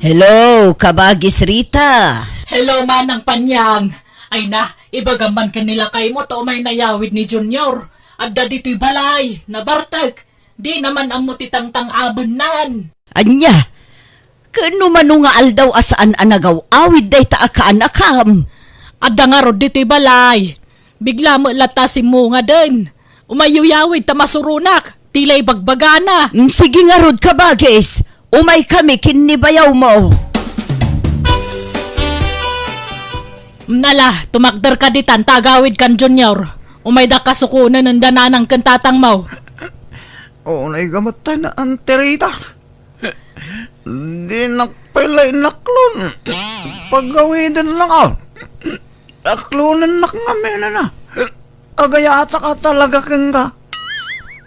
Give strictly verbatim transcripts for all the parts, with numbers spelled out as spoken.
Hello, kabagis Rita. Hello, Manang Panyang. Ay na, ibagam man ken ni lakaymo ta umay nayawid ni Junior. Adda ditoy balay, nabartek. Di naman ammo ti tangtang-abennan. Ania? Ken no mano nga aldaw a saan a nagaw-awid dayta a kaanakam? Adda ngarud ditoy balay. Bigla met latta a simmungaden. Umayyo yawid ta masuronak. Ti la ibagbagana. Mm, sige ngarud, kabagis. Umay kami ken ni bayawmo. Mm, ala, tumakderka ditan ta agawidkan, Junior. Umayda kasukonen enda nanang ken tatangmo. Unay gamatay na, Auntie Rita. Dinak pay la inaklon. Pagawiden lang, ah. Aklonennak ngamin, ana. Agayatak a talaga kenka.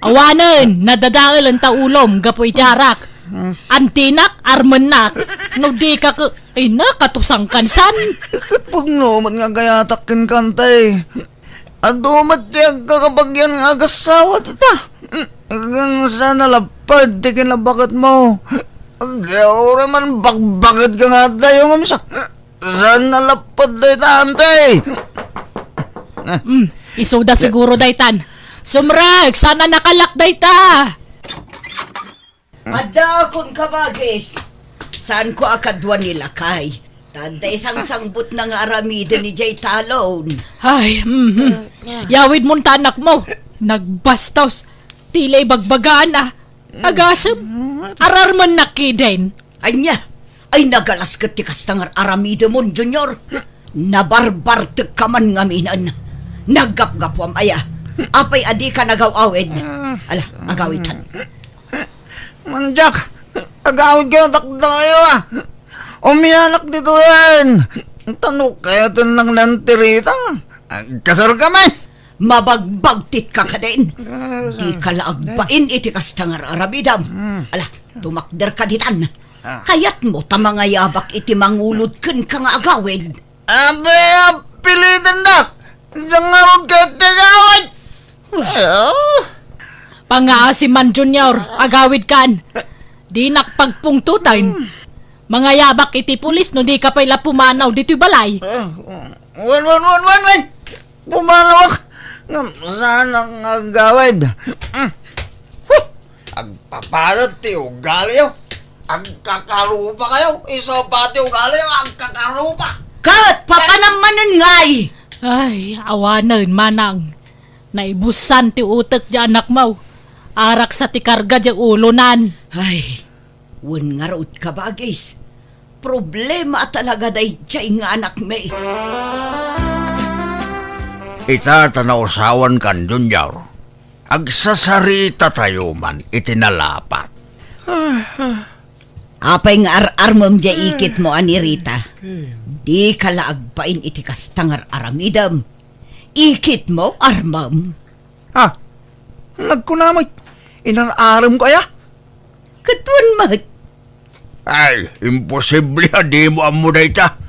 Awanen, nadadaelen ta ulom gapu iti arak. Antinak, armennak. No di ka ke-, ay na, katusang kansan. Ket pudno met nga agayatak kenka, Auntie. Adu met ti agkakabagian nga agassawa dita. Ken saan a lapad ti kinabaketmo. Di uray man bakbaket ka nga adayo nga misak. Saan a lapad dayta, Auntie? Mm, isuda siguro daytan. Sumrek, saan a nakalak dayta? Addaakon, kabagis. Saanko a kadua ni lakay. Ta adda isangsangbutna nga aramiden idiay talon. Ay, mhm. Yawidmon ta anakmo. Nagbastos. Ti la ibagbagana. Agasem. Ararmennak kiden. Ania? Ay, nagalas ket ti kasta nga ar-aramidemon, Junior. Nabarbartekka man ngaminen. Naggapgapuam aya. Apay a dika nagaw-awid? Ala, agawidkan. Mandiak, agawidkayo dakdakayo, ah. Umianak ditoyen. Ta no kayaten lang ni Auntie Rita, agkasarkami. Mabagbagtit ka kadin. Dika la agbain iti kasta nga ar-aramidem. Ala, tumakderka ditan. Kayatmo ta mangayabak iti mangulod kenka nga agawid? Apay a pilitendak? Diak ngarud ket ti agawid. Ay, ah. Pangngaasim man, Junior, agawidkan. Dinak pagpungtoten. Mangayabak iti pulis no dika pay la pumanaw ditoy balay. Ah, wen, wen, wen, wen, wen. Pumanawak. Ngem saanak nga agawid. Mm. Huh! Agpapadet ti ugaliyo. Agkakarupakayo. Isu pay ti ugaliyo, agkakarupa. Ket papanam manen ngay? Ay, awanen, manang. Naibusan ti utek ti anakmo. Arak sa ti karga ti ulonan. Ay, wen ngarud, kabagis. Problema a talaga daydiay nga anakmi. Ita ta nausawankan, Junior. Agsasaritatayo man iti nalapat. Apay nga ar-armem diay ikitmo a ni Rita? Dika la agbain iti kasta nga ar-aramidem. Ikitmo, armem. Ah, nagkuna met, inar-aremko aya? Ket wen met. Ay, imposible a dimo ammo dayta.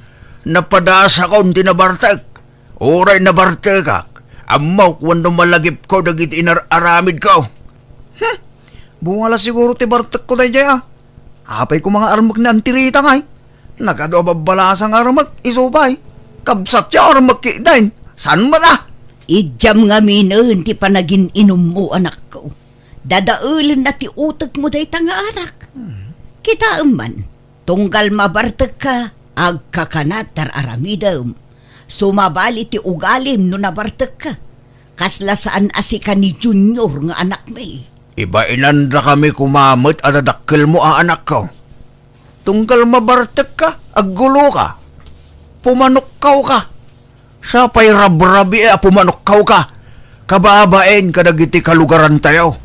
Napadasakon ti nabartek. Uray nabartekak, ammok wenno malagipko dagiti inar-aramidko. Hmm, bunga la siguro ti bartekko daydiay, ah. Apay koma nga armek ni Auntie Rita ngay? Nagadu a babbalasa nga armek, isu pay. Kabsatyo armek ketdin. Saan met a? Idiam ngaminen ti panagin-inummo, anakko. Dadaelenna ti utekmo dayta nga arak. Kitaem man, tunggal mabartekka, agkakanat ti ar-aramidem. Sumabali ti ugalim no nabartekka. Kasla saan a sika ni Junior nga anakmi. Ibainandakami koma met a dadakkelmo a anakko. Tunggal mabartekka, agguloka, pumanokkawka. Sapay rabrabii a pumanokkawka, kababain kadagiti kalugarantayo.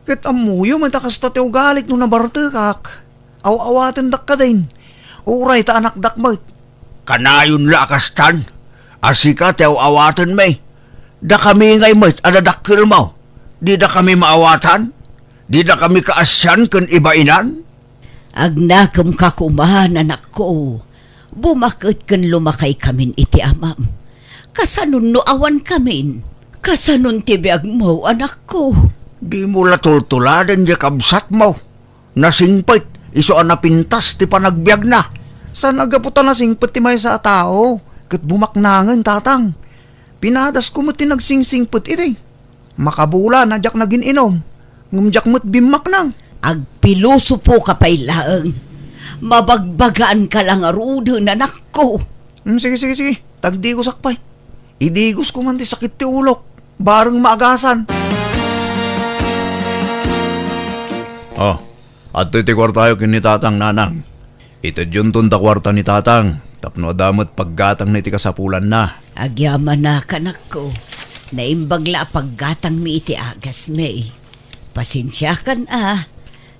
Ket ammoyo met a kasta ti ugalik no nabartekak. Aw-awatendak kadin. Uray ta anakdak met. Kanayon la a kastan, a sika ti aw-awatenmi. Dakami ngay met a dadakkelmo. Didakami maawatan? Didakami kaasian ken ibainan? Agnakemka koma, anakko. Bumaket ken lumakaikamin iti amam. Kasanon no awankamin? Kasanon ti biagmo, anakko? Dimo la tultuladen diay kabsatmo. Nasingpet, Isu a napintas ti panagbiagna. Saan a gapu ta nasingpet ti maysa a tao, ket bumaknangen, Tatang. Pinadasko met ti nagsingsingpet idi. Makabulan a diak nagin-inum, ngem diak met bimmaknang. Agpilosopo ka pay laeng. Mabagbagaanka la ngaruden, anakko. Hmm, sige, sige, sige. Tagdigosak pay. Idigosko man ti sakit ti ulok. Bareng maagasan. Oh, adtoy ti kuartayo ken ni Tatang, Nanang. Itedyonton ta kuarta ni Tatang tapno adda met paggatangna iti kasapulanna. Agyamanak, anakko. Naimbag la a paggatangmi iti agasmi. Pasensiakan a,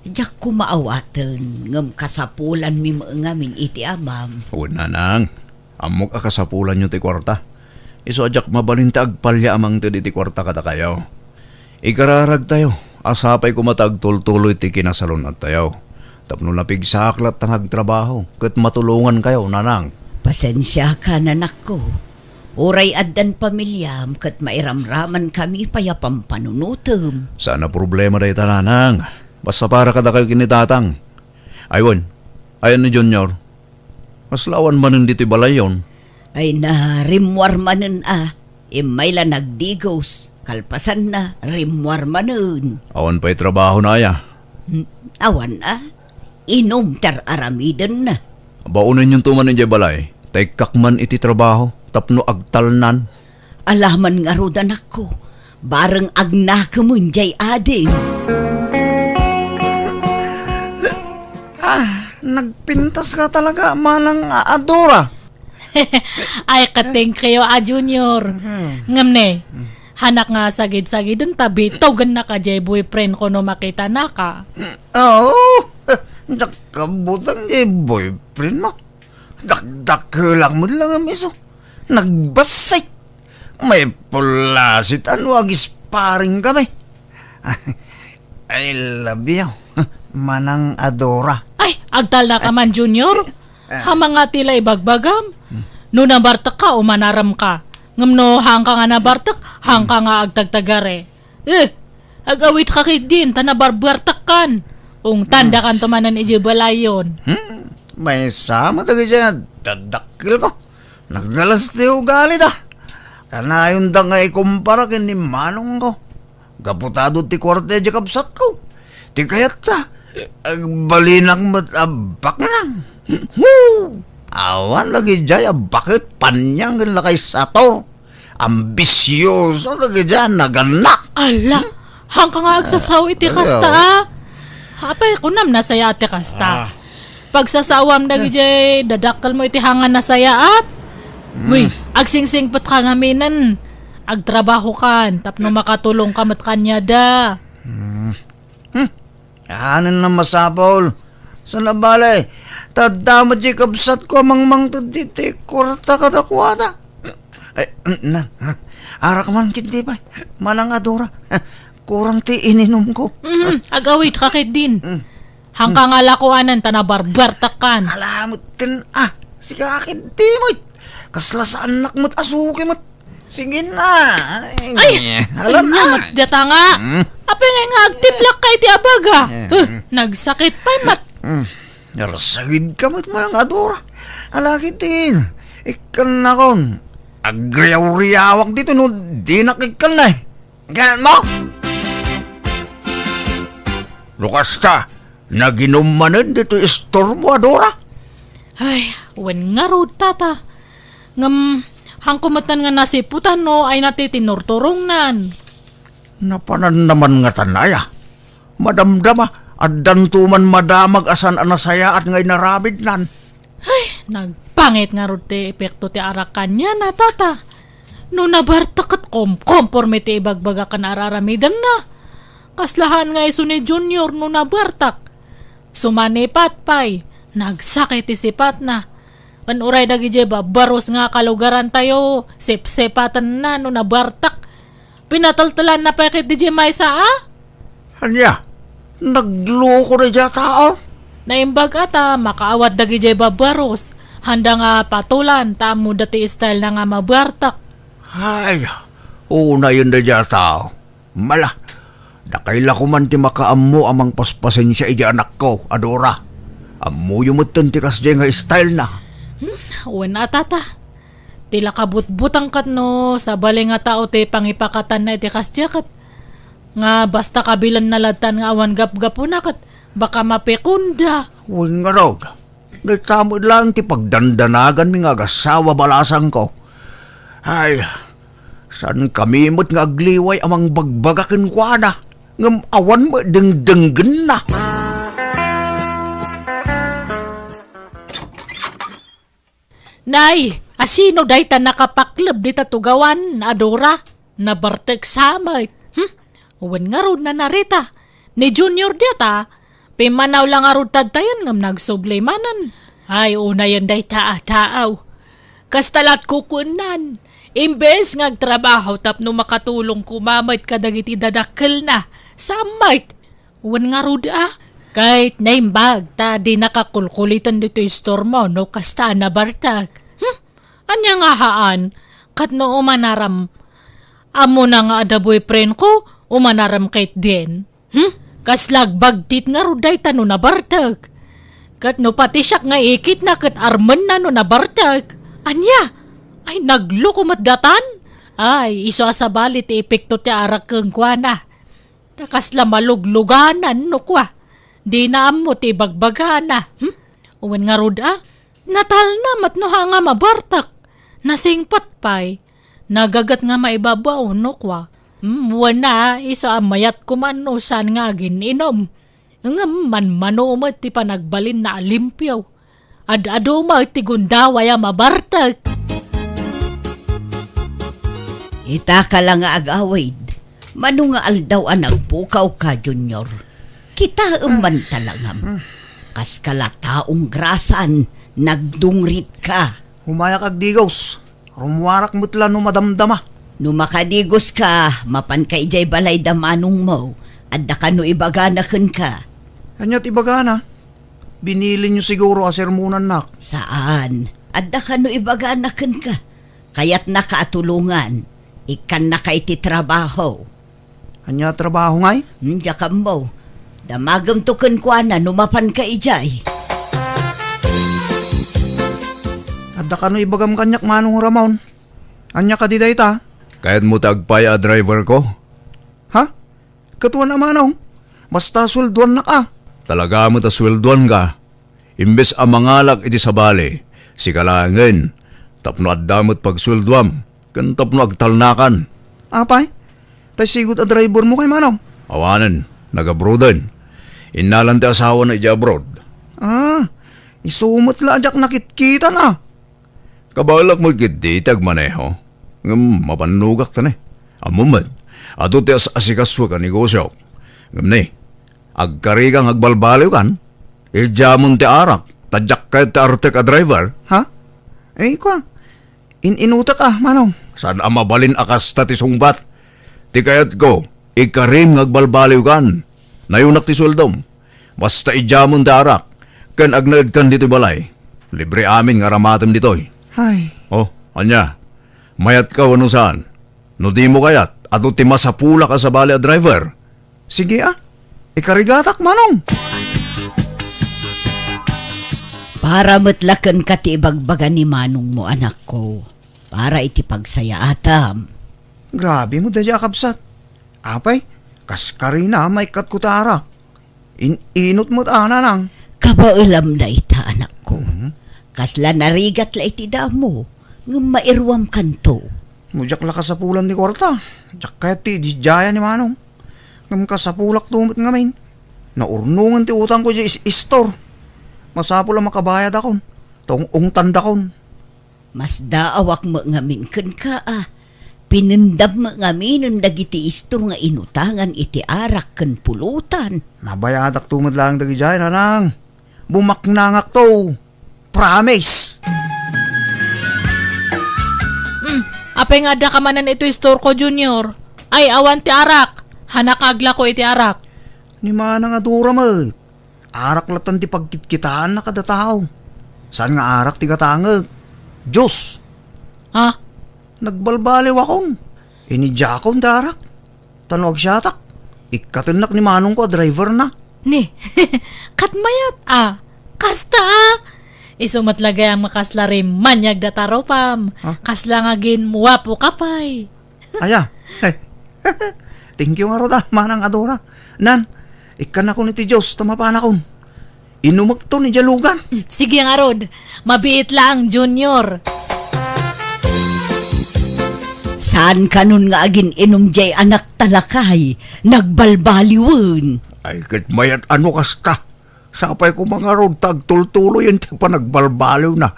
diak koma awaten, ngem kasapulanmi met ngamin iti amam. Wen, Nanang. Ammok a kasapulanyo ti kuarta. Isu a diak mabalin ti agpalya a mangted iti kuarta kadakayo. Ikararagtayo a sapay koma ta agtultuloy ti kinasalun-attayo tapno napigsaak latta nga agtrabaho ket matulongankayo, Nanang. Pasensiakan, anakko. Uray addan pamiliam ket mairamramankami pay a pampanunotem. Saan a problema dayta, Nanang. Basta para kadakayo ken ni Tatang. Ay wen, ayan ni Junior? Kasla awan manen ditoy balayyon. Ay na, rimmuar manen a. Immay la nagdigos. Kalpasanna, rimmuar manen. Awan pay trabahona aya? Hmm, awan a. Inum ti ar-aramidenna. Baonenyon to man idiay balay, ta ikkak man iti trabaho tapno agtalnan. Alaman ngarud, anakko, bareng agnakemen diay adim. Ah, nagpintas ka talaga, manang a-, Adora. Ay, katengkayo a Junior. Hmm. Ngem ne, hmm, hanak nga sagid-sagiden ta bitogennak a diay boyfriend ko no makitanaka. Oo, diak kabutang diay boyfriend mo. Dakdakelak met la nga miso. Nagbassit. Maipullasit a no agisparing kami. I love you, manang Adora. Ay, agtalna ka man, Junior. Ah. Hamanga ti la ibagbagam. Hmm. No nabartek ka o manaram ka. Ngem no haanka nga nabartek, haanka nga agtagtagare. Eh, agawid ka ketdin, ta nabarbartek kan. Ungtan, hmm, dakan to manen idiay balayyon. Hmm, maysa met dagiti a dadakkel ko. Nagalas ti ugali da. Kanayon da nga ikumpara ken ni manong ko. Gapu ta adu ti kuarta idiay kabsat ko. Ti kayat ta, agbalinak met a baknang. Hu! Awan lagi diay a baket paniang ken lakay sator. Ambisioso lagi diay a nagannak. Ala, haanka nga agsasao iti kasta, ah. Apay, kunam nasayaat ti kasta. Ah. Pagsasaoam dagidiay dadakkelmo iti haanka nasayaat. Mm. Uy, agsingsingpet ka ngaminen. Agtrabaho kan tapno makatulong ka met kaniada. Mm. Hmm. Anen a masapul. Saan a bale, ta adda met diay kabsatko a mangmangted iti kuarta kadakuada. Ay, na, arak man ketdi pay, manang Adora. Kurang ti ininumko. Mm, agawid ka ketdin. Mm. Haanka nga lakuanan ta nabarbartek kan. Ala met ken, ah, sika ketdi met. Kasla saannak met a suki met. Sige na. Ay, ala na. Ania met dayta nga. Hmm? Apay ngay nga agtiplak ka iti abaga? Eh. Huh, nagsakit pay met. Hmm. Narsagid ka met, manang Adora. Ala ketdin. Ikkannakon. Agriaw-riawak ditoy no dinak ikkanna, eh. Gaan mo? No kasta, naginum manen ditoy istormo, Adora? Ay, wen ngarud, tata. Ngem, haanko metten nga nasiputan no ay natitinuturongnan. Napanannaman ngatan aya. Madamdama, addanto man madamag a saan a nasayaat nga inaramidnan. Ay, nagpangit ngarud ti epekto ti arak kaniana, tata. No nabartek ket kom-, komporme ti ibagbaga ken ar-aramidenna. Kasla haan nga isu ni Junior no nabartek. Sumanipat pay, nagsakit ti sipatna. Ken uray dagidiay babbarus nga kalugarantayo, sipsipatenna no nabartek. Pinateltelanna pay ketdi diay maysa a? Ania? Nagloko daydiay a tao? Naimbag a ta makaawat dagidiay babbarus. Haanda nga patolan ta ammoda ti style na nga mabartek. Ay, unayen daydiay a tao. Mala, dakay la koman ti makaammo a mangpaspasensia idiay anakko, Adora. Ammoyo metten ti kasdiay nga style na. Hmm, wen a, tata. Ti la kabutbutang ket no sabali nga tao ti pangipakatanna iti kasdiay ket nga basta kabilanna lattan nga awan gapgapuna ket baka mapikunda. Wen ngarud, dayta met laeng ti pagdandanaganmi nga agassawa balasangko. Ay, saankami met nga agliway a mangbagbaga kenkuana, ngem awan met dengdenggenna. Nay, asino dayta nakapakleb dita tugawan, a Dora? Nabartek sa met. Hmm? Wen ngarud, Nana Rita. Ni Junior dita, pimmanaw la ngarud tadtayen ngem nagsubli manen. Ay, unayen dayta a taaw. Kasta lat kukuennan. Imbes nga agtrabaho tapno makatulong koma met kadagiti dadakkelna, sa met. Wen ngarud a, ket naimbag ta dina kakulkuliten ditoy istormo no kasta a nabartek. Hmm? Ania nga haan? Ket no umanaram, ammona nga adda boyfriend ko, umanaram ketdin. Hmm? Kasla agbagtit ngarud dayta no nabartek. Ket no pati siak nga ikitna ket armenna no nabartek. Ania? Ay, nagloko met datan? Ay, isu a sabali ti epekto ti arak kenkuana. Ta kasla malugluganan no kua, dina ammo ti ibagbagana. Hmm? Wen ngarud a, natalna met no haan nga mabartek. Nasingpet pay, nagaget nga maibabaw no kua. Hmm, wen a, isu a mayat koma no saan nga agin-inom. Ngem manmano met ti panagbalinna a limpio. Ad-adu met ti gundaway a mabartek. Ita ka la nga agawid, mano nga aldaw a nagpukawka, Junior? Kitaem man talangam. Kaska la taong grasan, nagdungritka. Umayak agdigos. Rummuarak met la no madamdama. No makadigoska, mapanka idiay balay da manongmo. Adda kano ibagana kenka. Ania ti ibagana? Binilinyo siguro a sermonannak. Saan. Adda kano ibagana kenka. Kayatnaka a tulongan. Ikkannaka iti trabaho. Ania a trabaho ngay? Hmm, diak ammo. Damagemto kenkuana no mapanka idiay. Adda kano ibagam kaniak, Manong Ramon? Ania kadi dayta? Kayatmo ti agpay a driver ko? Ha? Ket wen a, Manong. Basta sueldoannak a. Talaga met a sueldoanka. Imbes a mangalak iti sabali, sika laengen, tapno adda met pagsueldoam, ken tapno agtalnakan. Apay? Tay sigud a drivermo kay, Manong? Awanen, nag-abroaden. Innalan ti asawana idiay abroad. Ah, isu met la a diak nakitkitan a. Kabaelak met ketdi ti agmaneho. Ngem mabannogak ta ne. Ammom met, adu ti as-asikasoek a negosiok. Ngem ne, agkarika nga agbalbaliwkan. Idiamon ti arak, ta diak kayat ti artek a driver. Ha? Eh, kua, in-inutek a, Manong. Saan a mabalin a kasta ti sungbat. Ti kayatko, ikarim nga agbalbaliwkan. Nayunak ti sueldom. Basta idiamon ti arak, ken agnaedkan ditoy balay. Libre amin nga aramatem ditoy. Ay. Oh, ania? Mayatka wenno saan? No dimo kayat, adu ti masapulak a sabali a driver. Sige a. Ikarigatak, Manong. Para met la kenka ti ibagbaga ni manongmo, anakko. Para iti pagsayaatam. Grabe mo daydiay a kabsat. Apay, kas karina, maikkatko ti arak. In-inut met a, Nanang. Kabaelam dayta, anakko. Mhm. Kasla narigat la iti damo, ngem mairuamkanto. No diak la kasapulan ti kuarta, diak kayat ti ididiayan ni Manong. Ngem kasapulakto met ngamin. Naurnongen ti utangko idiay is-, istor. Masapul a makabayadakon. Ta ung-ungtandakon. Masdaawak met ngamin kenka a. Pinendam met ngaminen dagiti istor nga inutangan iti arak ken pulutan. Mabayadakto met laeng dagidiay, Nanang. Bumaknangakto. Promise. Hmm, apay nga addaka manen iti istorko, Junior? Ay, awan ti arak. Hanak aglako iti arak. Ni manang a Dora met. Arak lattan ti pagkitkitaanna kada tao. Saan nga arak ti gatangek? Diyos. Ha? Nagbalbaliwakon. Inidiakon ti arak. Ta no agsiatak, ikkatennak ni manongko a driverna. Ni, ket mayat a. Kasta! Isu met la gayam nga kasla rimmaniag data rupam. Ha? Kasla nga agin-uwapoka pay. Aya. Thank you ngarud, a, Manang Adora. Nan, ikkannakon iti Dios ta mapanakon. Inumekton idiay lugan. Sige ngarud, mabiit laeng, Junior. Saan kanon nga agin-inum diay anakta, lakay? Nagbalbaliwen. Ay, ket mayat a no kasta. Sapay koma ngarud ta agtultuloyen ti panagbalbaliwna.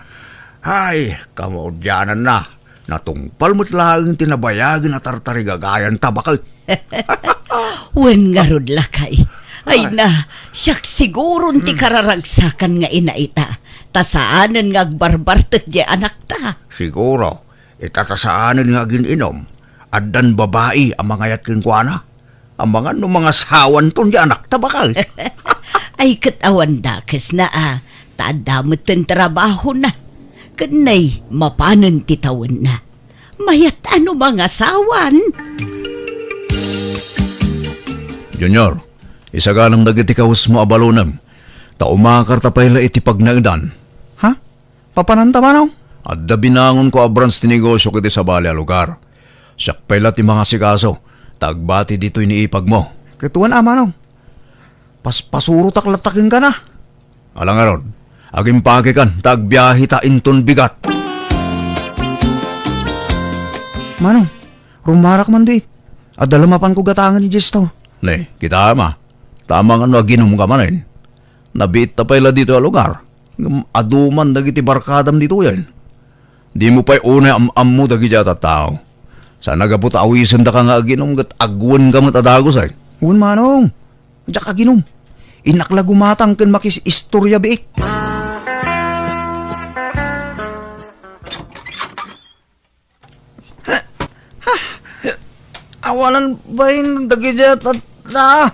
Ay, kamaudiananna, natungpal met laeng ti nabayagen a tartarigagayanta baket. Wen ngarud, lakay. Ay. Ay na, siak siguron ti, hmm, kararagsakan nga ina ita, ta saanen nga agbarbartek diay anakta. Siguro, ita ta saanen nga agin-inum, addan babai a mangayat kenkuana. Amangan no mangasawanton diay anakta, baket. Ay, ket awan dakesna, a, ta adda metten trabahona. Ken nay, mapanen ti tawenna. Mayat a no mangasawan. Junior, isaganam dagiti kawesmo a balonem, ta umakarta pay la iti pagnaedan. Ha? Papananta, Manong? Adda binangonko a branch ti negosio iti sabali a lugar. Siak pay la ti mangasikaso, ta agbati ditoy ni ipagmo. Ket wen a, Manong. Paspasurotak latta kenka. Ala ngarud, agimpakekan ta agbiaheta inton bigat. Manong, rumarak man biit. Adda la mapanko gatangen idiay store. Ne, kitaem a. Ta amangan no aginumka manen. Nabiitta pay la ditoy a lugar. Ngem adu man dagiti barkadam ditoyen. Dimo pay unay am-ammo dagiti a tattao. Saan a gapu ta awisendaka nga aginum ket agwenka met a dagusen. Wen, Manong. Diak aginum. Innak la gumatang ken makis-istoria biit. Awanan bain dagiti a tattao.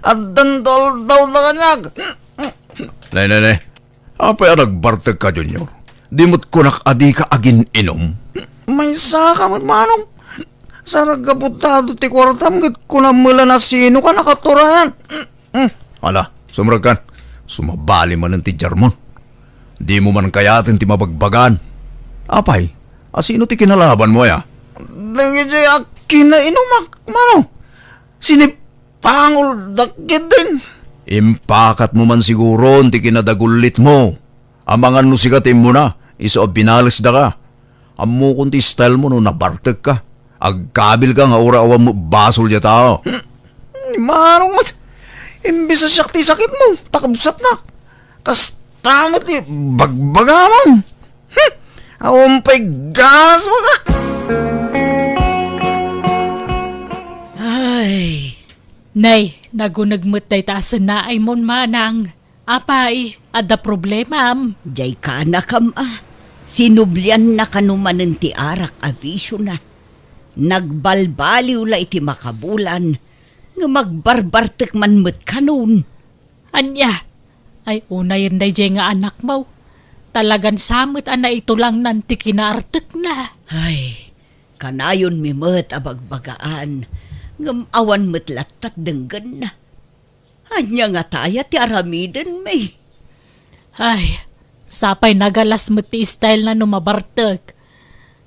Addan tultulda kaniak. Nay, nay, nay. Apay a nagbartekka, Junior? Di met kunak a dika agin-inum? Maysaka met, Manong. Saan a gapu ta adu ti kuartam ket kunam met la no sinoka nakaturayan. Mm. Ala, sumrekkan. Sumabali manen ti jarmon. Dimo man kayaten ti mabagbagaan. Apay, a sino ti kinalabanmo aya? Dagiti a kinainumak, Manong. Sinipangoldak ketdin. Impakatmo man siguron ti kinadagullitmo. Amangan no sika ti immuna, isu a binalesdaka. Ammokon ti style mo no nabartekka. Agkabilka nga uray awan met basol diay tao. Hmm, Manong met, imbes a siak ti sakitmo, ta kabsatnak. Kasta met ti bagbagamon. Hmm, awan pay ganas mo ka. Ay. Nay, naguneg met dayta a sennaay mon, manang. Apay, adda problemam? Diay kaanakam a. Sinublianna kano manen ti arak a bisiona. Nagbalbaliw la iti makabulan, ngem agbarbartek man met kanon. Ania? Ay, unayen daydiay nga anakmo. Talagan sa met a naitulangnan ti kinaartekna. Ay, kanayonmi met a bagbagaan, ngem awan met lattat denggenna. Ania ngata aya ti aramidenmi? Ay, sapay nagalas met ti style na no mabartek.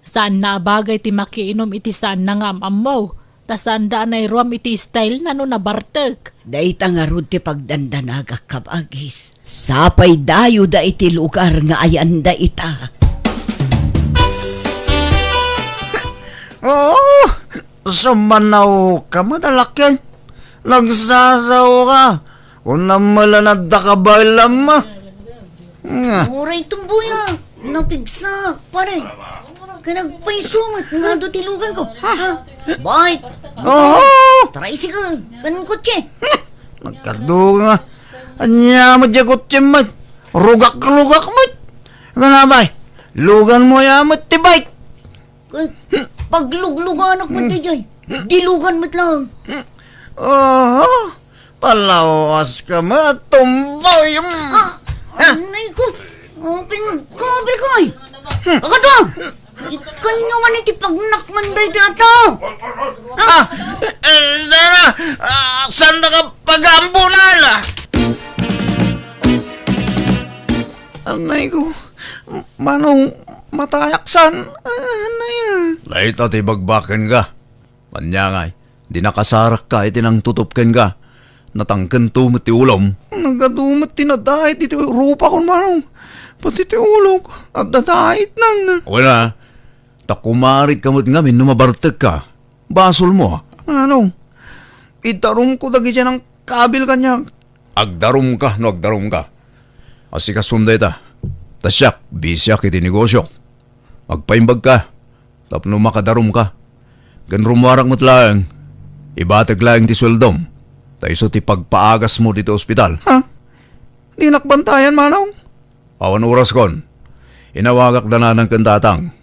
Saanna a bagay ti makiinum iti saanna nga am-ammo, ta saanda a nairuam iti style na no nabartek. Dayta ngarud ti pagdandanagak, kabagis. Sapay dayoda iti lugar nga ayanda ita. Oo, Sumanawka met a lakian. Nagsasaoka. Kunam met la no adda kabaylam. Nga. Uray tumboya. Napigsa, pare. Kanagpayso met nga adu ti lugan ko. Ha? Bike. Oo. Tricycle. Ken kotse. Nagkadua. Ania met diay kotse met. Rugak-rugak met. Kunam bay. Luganmo aya met ti bike. Eh, paglugluganak met daydiay. Dilugan met lang. Oho, palawas ka met, tumboy. Ah, anay ko. Oh, pingkabil ko ay. Kakadwa! Ikan nga man iti pagnak man daydiay a tao. Ah, eh, sana, ah, saan na ka pag-aambunan? Anay ko, Manong, matayak san. Anay, ah. Layta ti bagbaken ka. Ania ngay, di nakasarakka iti nangtutup kenka. Natangkento met ti ulom. Nagadu met ti nadait iti rupakon, Manong. Pati ti ulok, adda daitnan. Wen a, ta kumaritka met ngamin no mabartekka. Basolmo. Manong, idarumko dagiti nangkabil kaniak. Agdarumka no agdarumka. Asikasom dayta. Ta siak, bisiak iti negosiok. Agpaimbagka tapno makadarumka. Ken rummuarak met laeng, ibatek laeng ti sueldom, ta isu ti pagpaagasmo ditoy ospital. Ha? Dinak bantayan, Manong? Awan oraskon. Inawagak da nanang ken tatang.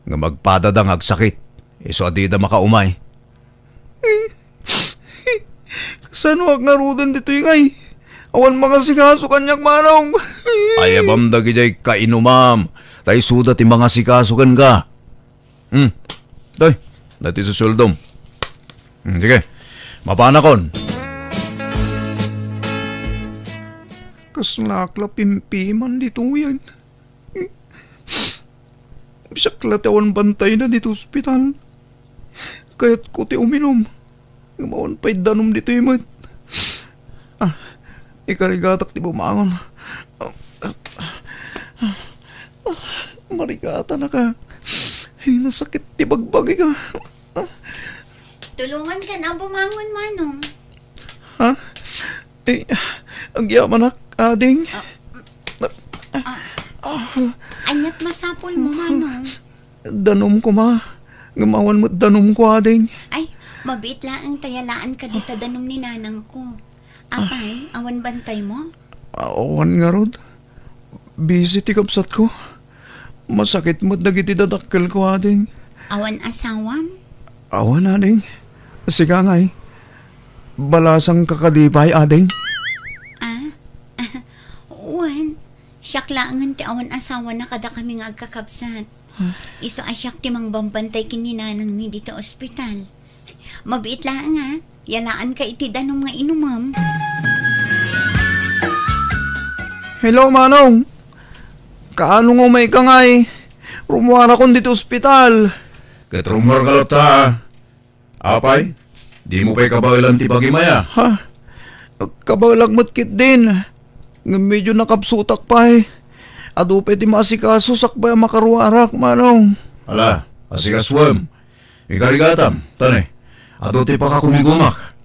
Ngem agpadada nga agsakit, isu a dida makaumay. Kasanoak ngaruden ditoy ngay? Awan mangasikaso kaniak, Manong. Ayabam dagidiay kainumam, ta isuda ti mangasikaso kenka. Hmm. Toy, dati susueldom. Hmm, sige. Mapanakon. Kaslaak la pimpiman ditoyen. Siak la ti awan bantayna ditoy ospital. Kayatko ti uminum. Ngem awan pay danum ditoy met. Ah, ikarigatak ti bumangon. Marigatanaka. Ay, nasakit ti bagbagika. Tulonganka a bumangon, Manong. Ha? Eh, agyamanak, ading. Ah, ah, aniat masapulmo, Manong? Danum koma. Ngem awan met danumko, ading. Ay, mabiit laeng ta yalaanka dita danum ni nanangko. Apay, awan bantaymo? Awan ngarud. Busy ti kabsatko. Masakit met dagiti dadakkelko, ading. Awan asawam? Awan, ading. Sika ngay. Balasangka kadi pay, ading? Ah? Wen, siak laengen ti awan asawana kadakami nga agkakabsat. Isu a siak ti mangbambantay ken ni nanangmi dita ospital. Mabiit laeng a, yalaanka iti danum nga inumem. Hello, Manong. Kaano nga umayka ngay? Rummuarakon dita ospital. Ket rummuarka latta. Apay, dimo pay kabaelan ti bagim aya? Ha? Kabaelak met ketdin. Ngem medio nakabsutak pay. Adu pay ti maasikaso sakbay a makaruarak, Manong. Ala, asikasuem. Ikarigatam, tane, adu ti pakakumigumak.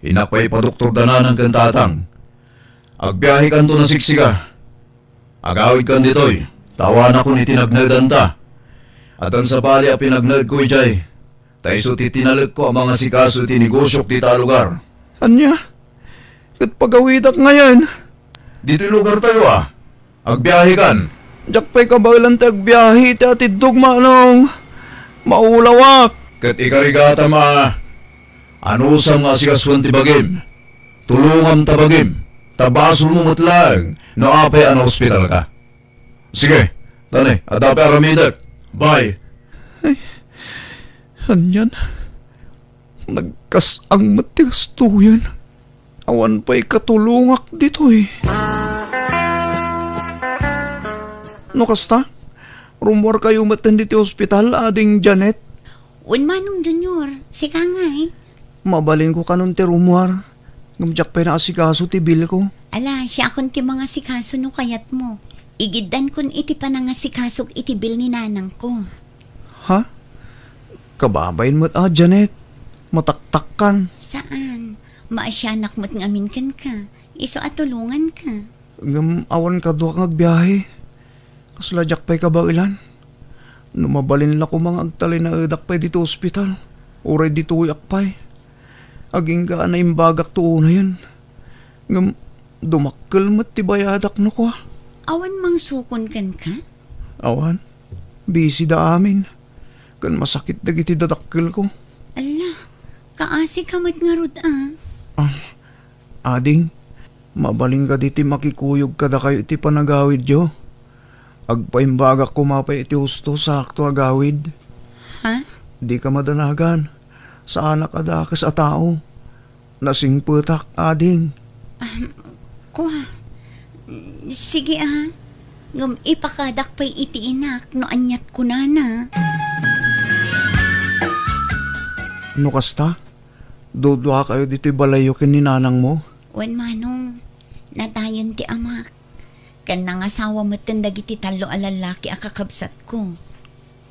Innak pay ipadoktor da nanang ken tatang. Agbiahekanto a sigsiga. Agawidkan ditoy, ta awanakon iti nagnaedanta. Addan sabali a pinagnaedko idiay, ta isu ti tinalekko a mangasikaso iti negosiok dita a lugar. Ania? Ket pagawidak ngayen? Ditoy lugartayo a. Agbiahekan. Diak pay kabaelan ti agbiahe iti atiddog, Manong. Maulawak. Ket ikarigatam a, anusam nga asikasuen ti bagim? Tulongam ta bagim, ta basolmo met laeng no apay a naospitalka. Sige, tane, adda pay aramidek. Bye. Ay, anian? Nagkas-ang met ti gastoyen. Awan pay katulongak ditoy. No kasta, rummuarkayo met ditoy ospital, Ading Janet? Wen, Manong Junior, sika ngay. Mabalinko kanon ti rummuar, ngem diak pay naasikaso ti bilko. Ala, siakon ti mangasikaso no kayatmo. Igiddankon iti panangasikasok iti bil ni nanangko. Ha? Kababain met a, Janet. Mataktakkan. Saan. Maasianak met ngamin kenka. Isu a tulonganka. Ngem awan kaduak nga agbiahe. Kasla diak pay kabaelan. No mabalin la koma nga agtalinaedak pay ditoy ospital, uray ditoyak pay. Agingga a naimbagakto unayen. Ngem dumakkel met ti bayadak no kua. Awan mangsukon kenka? Awan. Busy da amin. Ken masakit dagiti dadakkelko. Alla, kaasika met ngarud a. Ah, Ading, mabalin kadi ti makikuyog kadakayo iti panagawidyo? Agpaimbagak koma pay iti husto sakto a gawid. Ha? Dika madanagan. Saanak a dakes a tao. Nasingpetak, Ading. Ahem, kua. Sige, a. Ngem ipakadak pay iti inak no aniat kunana. No kasta, duduakayo ditoy balayyo ken ni nanangmo? Wen, Manong, nadayon ti amak. Ken nangasawa metten dagiti tallo a lallaki a kakabsatko.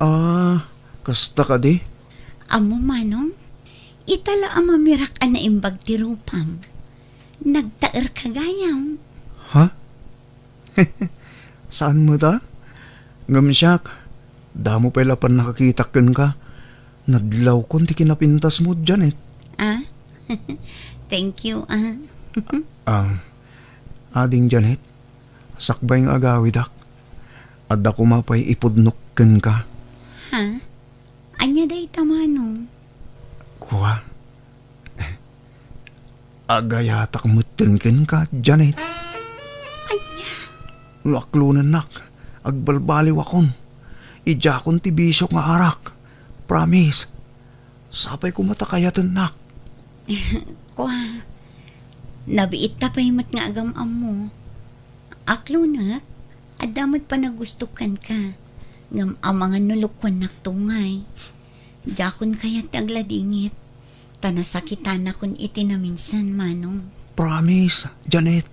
Ah, kasta kadi? Ammo, Manong, ita la a mamirak a naimbag ti rupam. Nagtaerka gayam. Ha? Saan met a? Ngem siak, damo pay la pannakakitak kenka. Nadlawkon ti kinapintasmo, Janet. Ah? Thank you, ah. Ah, ading Janet, sakbay nga agawidak, adda koma pay ipudnok kenka. Ha? Ania dayta, Manong? Kua, agayatak metten kenka, Janet. Ania? No aklonennak, agbalbaliwakon. Idiakon ti bisio nga arak. Promise. Sapay koma ta kayatennak. Kua, nabiitta pay met nga agam-ammo. Aklonek, adda met panagustok kenka. Ngem amangan no lukuannakto ngay. Diakon kayat ti agladingit, ta nasakitanakon iti naminsan, Manong. Promise, Janet.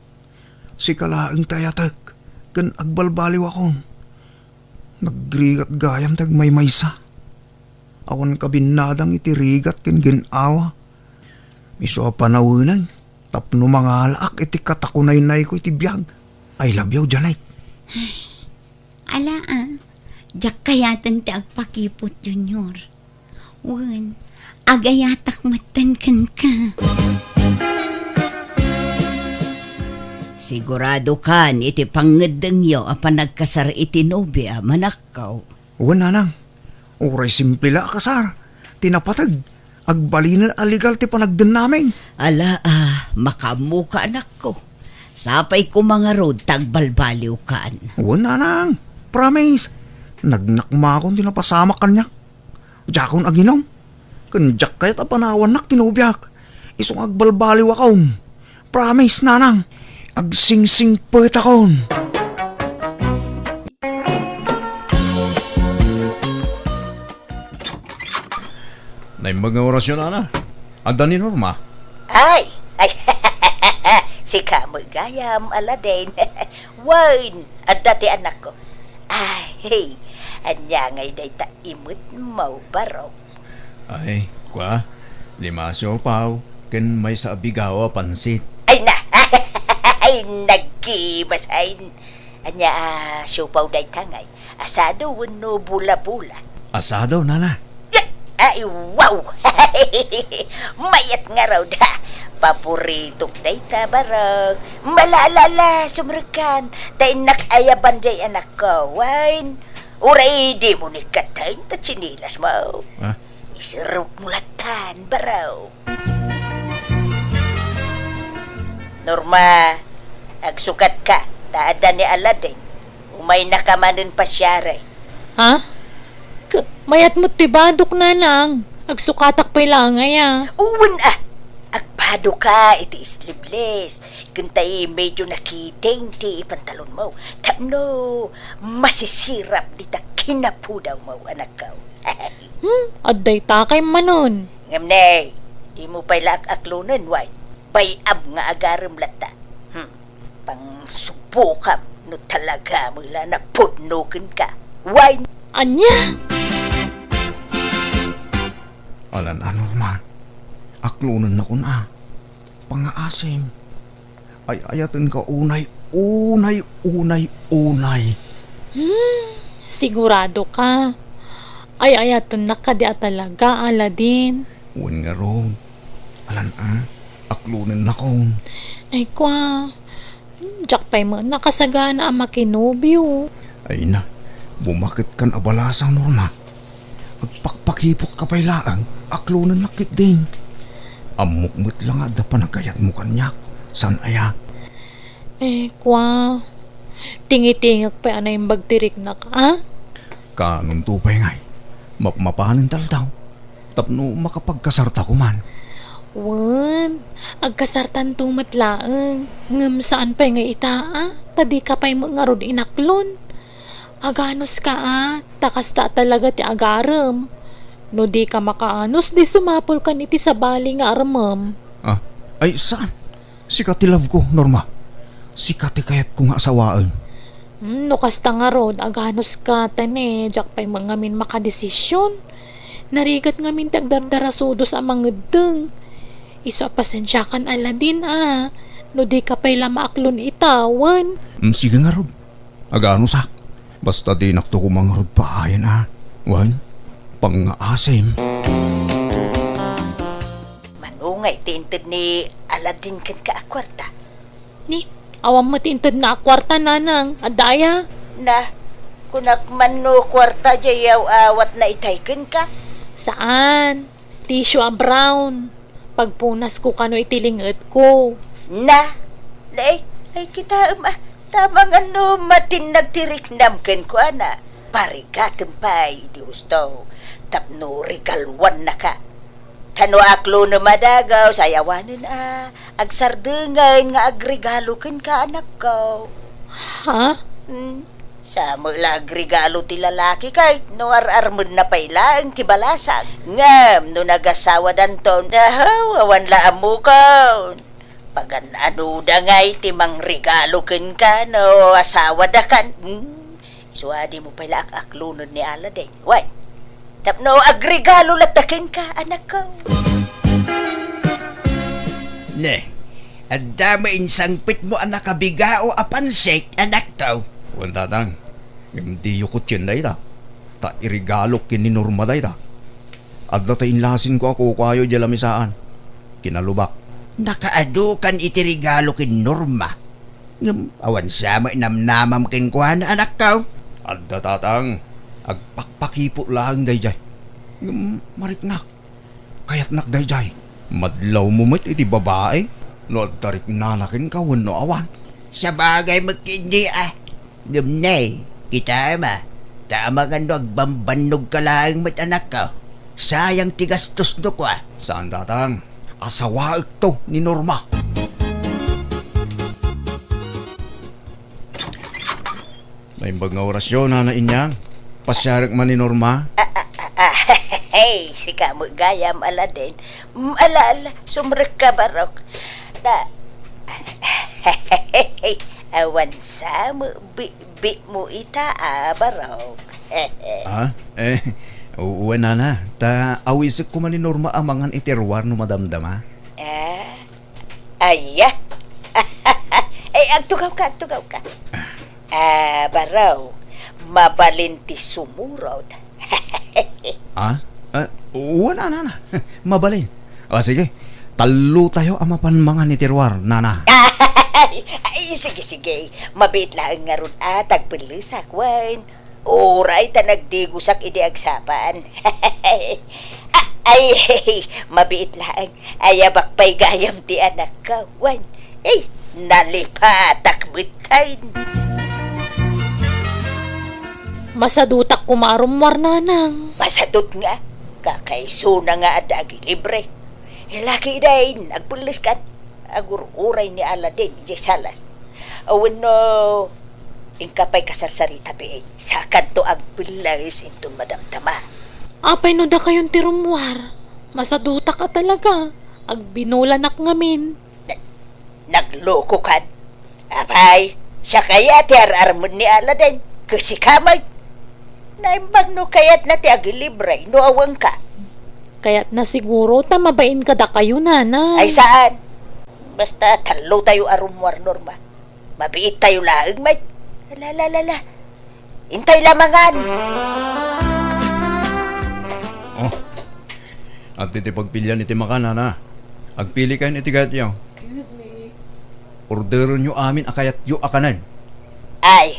Sika laeng ti ayatek, ken agbalbaliwakon. Nagrigat gayam ti agmaymaysa. Awan kabinnadang iti rigat ken gin-awa. Isu a panawenay tapno mangalaak iti katakunaynayko iti biag. I love you, Janet. Ala, ah. Diak kayaten ti agpakiput, Junior. Wen, agayatak metten kenka. Siguradokan iti pangngeddengyo a panagkasar iti nobia, manakkaw. Wen, nanang. Uray simple la a kasar. Ti napateg, agbalinen a legal ti panagdennaming. Ala, ah, makaammoka, anakko. Sapay koma ngarud ta agbalbaliwkan. Wen, nanang. Promise. Nagnakmakon ti napasamak kaniak. Diakon aginom. Ken diak kayat a panawannak ti nobiak. Isu nga agbalbaliwakon. Promise, nanang. Agsingsingpetakon. Naimbag nga orasyo, nana. Adda ni Norma? Ay! Ay! Sika met gayam, Aladdin. Wen, adda ti anakko. Ay, ania ngay dayta imetmo, barok? Ay, kua, lima a siopaw, ken maysa a bigaw a pansit. Ay na! Ay, nagkimasain. Ania a siopaw dayta ngay? Asado wenno bola-bola? Asado, nana. Ay, wow! Mayat ngarud, ha? Paboritok dayta, barok. Malala, sumrekkan. Ta innak ayaban jay anakko, wen. Uray dimo ni katten ta tsinelasmo. Ha? Iserrek mo lattan, barok. Norma, agsukatka, ta adda ni Aladdin. Umaynaka manen pasiari. Ha? K-, mayat met ti badok, nanang. Agsukatak pay laeng aya. Wen a, agbadoka iti sleeveless. Ken tay medyo nakiting ti pantalonmo. Tapno masisirap dita kinapudawmo, anakko. Hmm, adda itakay manen. Ngem ne, dimo pay la ak-aklonen, wen. Bay-am nga agarem latta. Hmm, pangsubokam no talaga met la napudno kenka. Wen. Ania? Alan a, Norma. Aklonennakon a. Pangngaasim. Ay-ayatenka unay, unay, unay, unay. Hmm, sigurado ka? Ay-ayatennak kadi a talaga, Aladdin? Wen ngarud. Alan a, aklonennakon. Ay, kua. Hmm, diak pay met nakasagana a makinobio. Ay na, bumaketkan a balasang, Norma. Agpakpakipotka pay laeng, aklonennak ketdin. Ammok met la nga adda panagayatmo kaniak, saan aya? Eh, kua, tingitingek pay a naimbag ti riknak, a? Kaanonto pay ngay, mapmapanen taldaw, tapno makapagkasarta koman. Wen, agkasartanto met laeng. Ngem saan pay nga ita, a? Ta dika pay met ngarud inaklon. Aganuska, a? Ta kasta talaga ti agarem. No dika makaanus, di sumapulkan iti sabali nga armem. Ah, ay, saan? Sika ti love ko, Norma. Sika ti kayatko nga asawaen. Hmm, no kasta ngarud, aganuska, ta ne, diak pay met ngamin makadesisyon. Narigat ngamin ti agdardarasudos a mangeddeng. Isu a pasensiakan, Aladin, a. No dika pay la maaklon ita, wen. Mm, sige ngarud. Aganusak. Basta dinakto koma ngarud paayen, a. Wen, pangngaasim. Mano ngay ti inted ni Aladin kenka a kuarta? Ni, awan met ti intedna a kuarta, nanang. Adda aya? Na, kunak man no kuarta diay aw-awatna itay kenka? Saan. Tissue a brown. Pagpunasko kano iti lingetko. Na, na, ay, ay, kitaem, a. Tama nga no matinnag ti riknam kenkuana. Parigatem pay iti husto tapno regaluannaka. Ta no aklonem a dagus, ay awanen a agsardengen nga agregalo kenka, anakko. Ha? Hmm. Sa met la agregalo ti lalaki ket no ar-armenna pay laeng ti balasang. Ngem no nagasawadanton, ahaw, awan la ammokon. Pagan-anoda ngay ti mangregalo kenka no asawadakan. Hmm. Isu a dimo pay la ak-aklonen ni Aladin. Wen, tapno agregalo latta kenka, anakko. Ne, adda met insangpetmo a nakabigao a pansit, anakko? Wen, tatang. Ngem diyo kotien dayta. Ta iregalok ken ni Norma dayta. Adda ta inlasinko a kukuayo idiay lamisaan. Kinalubak. Nakaadu kan iti regalo ken Norma. Ngem awan sa met namnamam kenkuana, anakko? Adda, tatang. Agpakpakipot laeng daydiay. Ngem mariknak. Kayatnak daydiay. Madlawmo met iti babai no adda riknana kenka wenno awan. Sabagay met ketdi, a. Ngem ne, kitaem a, ta amangan no agbambannogka laeng met, anakko. Sayang ti gastos no kua. Saan, tatang. Asawaekto ni Norma. Naimbag nga orasyo, Nana Inyang. Pasiarek man ni Norma. Ah, ah, ah, ah, hey, sika met gayam, Aladin. Mm, ala, ala, sumrekka, barok. Ta, awan sa met bi-, bitmo ita, a, barok. Ah, eh, u-, wen, Nana. Ta awisek koma ni Norma a mangan iti ruar no madamdama. Ah, Aya? Ay, agtugawka, agtugawka. Ah, barok, mabalin ti sumurot. Ah? Ah, wen, Nana. Mabalin. O, sige. Tallotayo a mapan mangan iti ruar, Nana. Ay, sige, sige. Mabiit laeng ngarud a ta agpellesak, wen. Uray ta nagdigusak idi agsapaan. A-, ay, mabiit laeng. Ayabak pay gayam ti anakko. Wen, ay, nalipatak metten. Masadutak koma a rummuar, nanang. Masadut nga. Kakaisuna nga adda agilibre. Laki idain, agpelleskan. Agur-uray ni Aladin idiay salas. Wenno, inka pay kasarsarita, biit. Sakanto agpelles inton madamdama. Apay no dakayon ti rummuar? Masadutak a talaga. Agbinolanak ngamin. Na-, naglokokan? Apay, siak aya ti ar-armen ni Aladin? Ket sika met? Naimbag no kayatna ti agilibre no awanka. Kayatna siguro ta mabain kadakayo, nanang. Ay, saan? Basta tallotayo a rummuar, Norma. Mabiittayo laeng met. La, la, la, la. Intay la mangan. Oh. Adda ti pagpilian iti makan, Nana. Agpilikayon iti kayatyo. Excuse me. Orderenyo amin a kayatyo a kanen. Ay,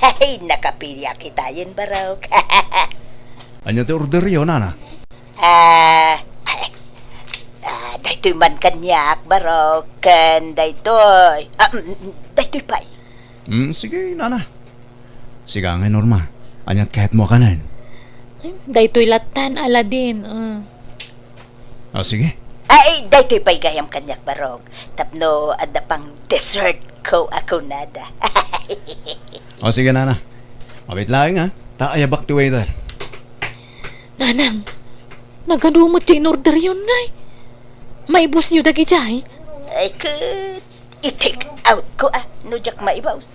ay, nakapiliak itayen, barok. Ania ti orderyo, Nana? Ah, ay, ah, daytoy man kaniak, barok, ken daytoy. Ah, mm, mm, daytoy pay. Mm, sige, Nana. Sika ngay, Norma. Ania ti kayatmo a kanen? Ay, daytoy lattan, Aladin, ah. Ah, sige. Ay, daytoy pay gayam kaniak, Barok. Tapno adda pang dessert ko a kunada. O, sige, nana. Mabit laeng, ha? Ta ayabak ti waiter. Nanang, nagadu met ti in-orderyon ngay? Maibusyo dagijay? Ay, ket i-take out ko, ah, no diak maibus.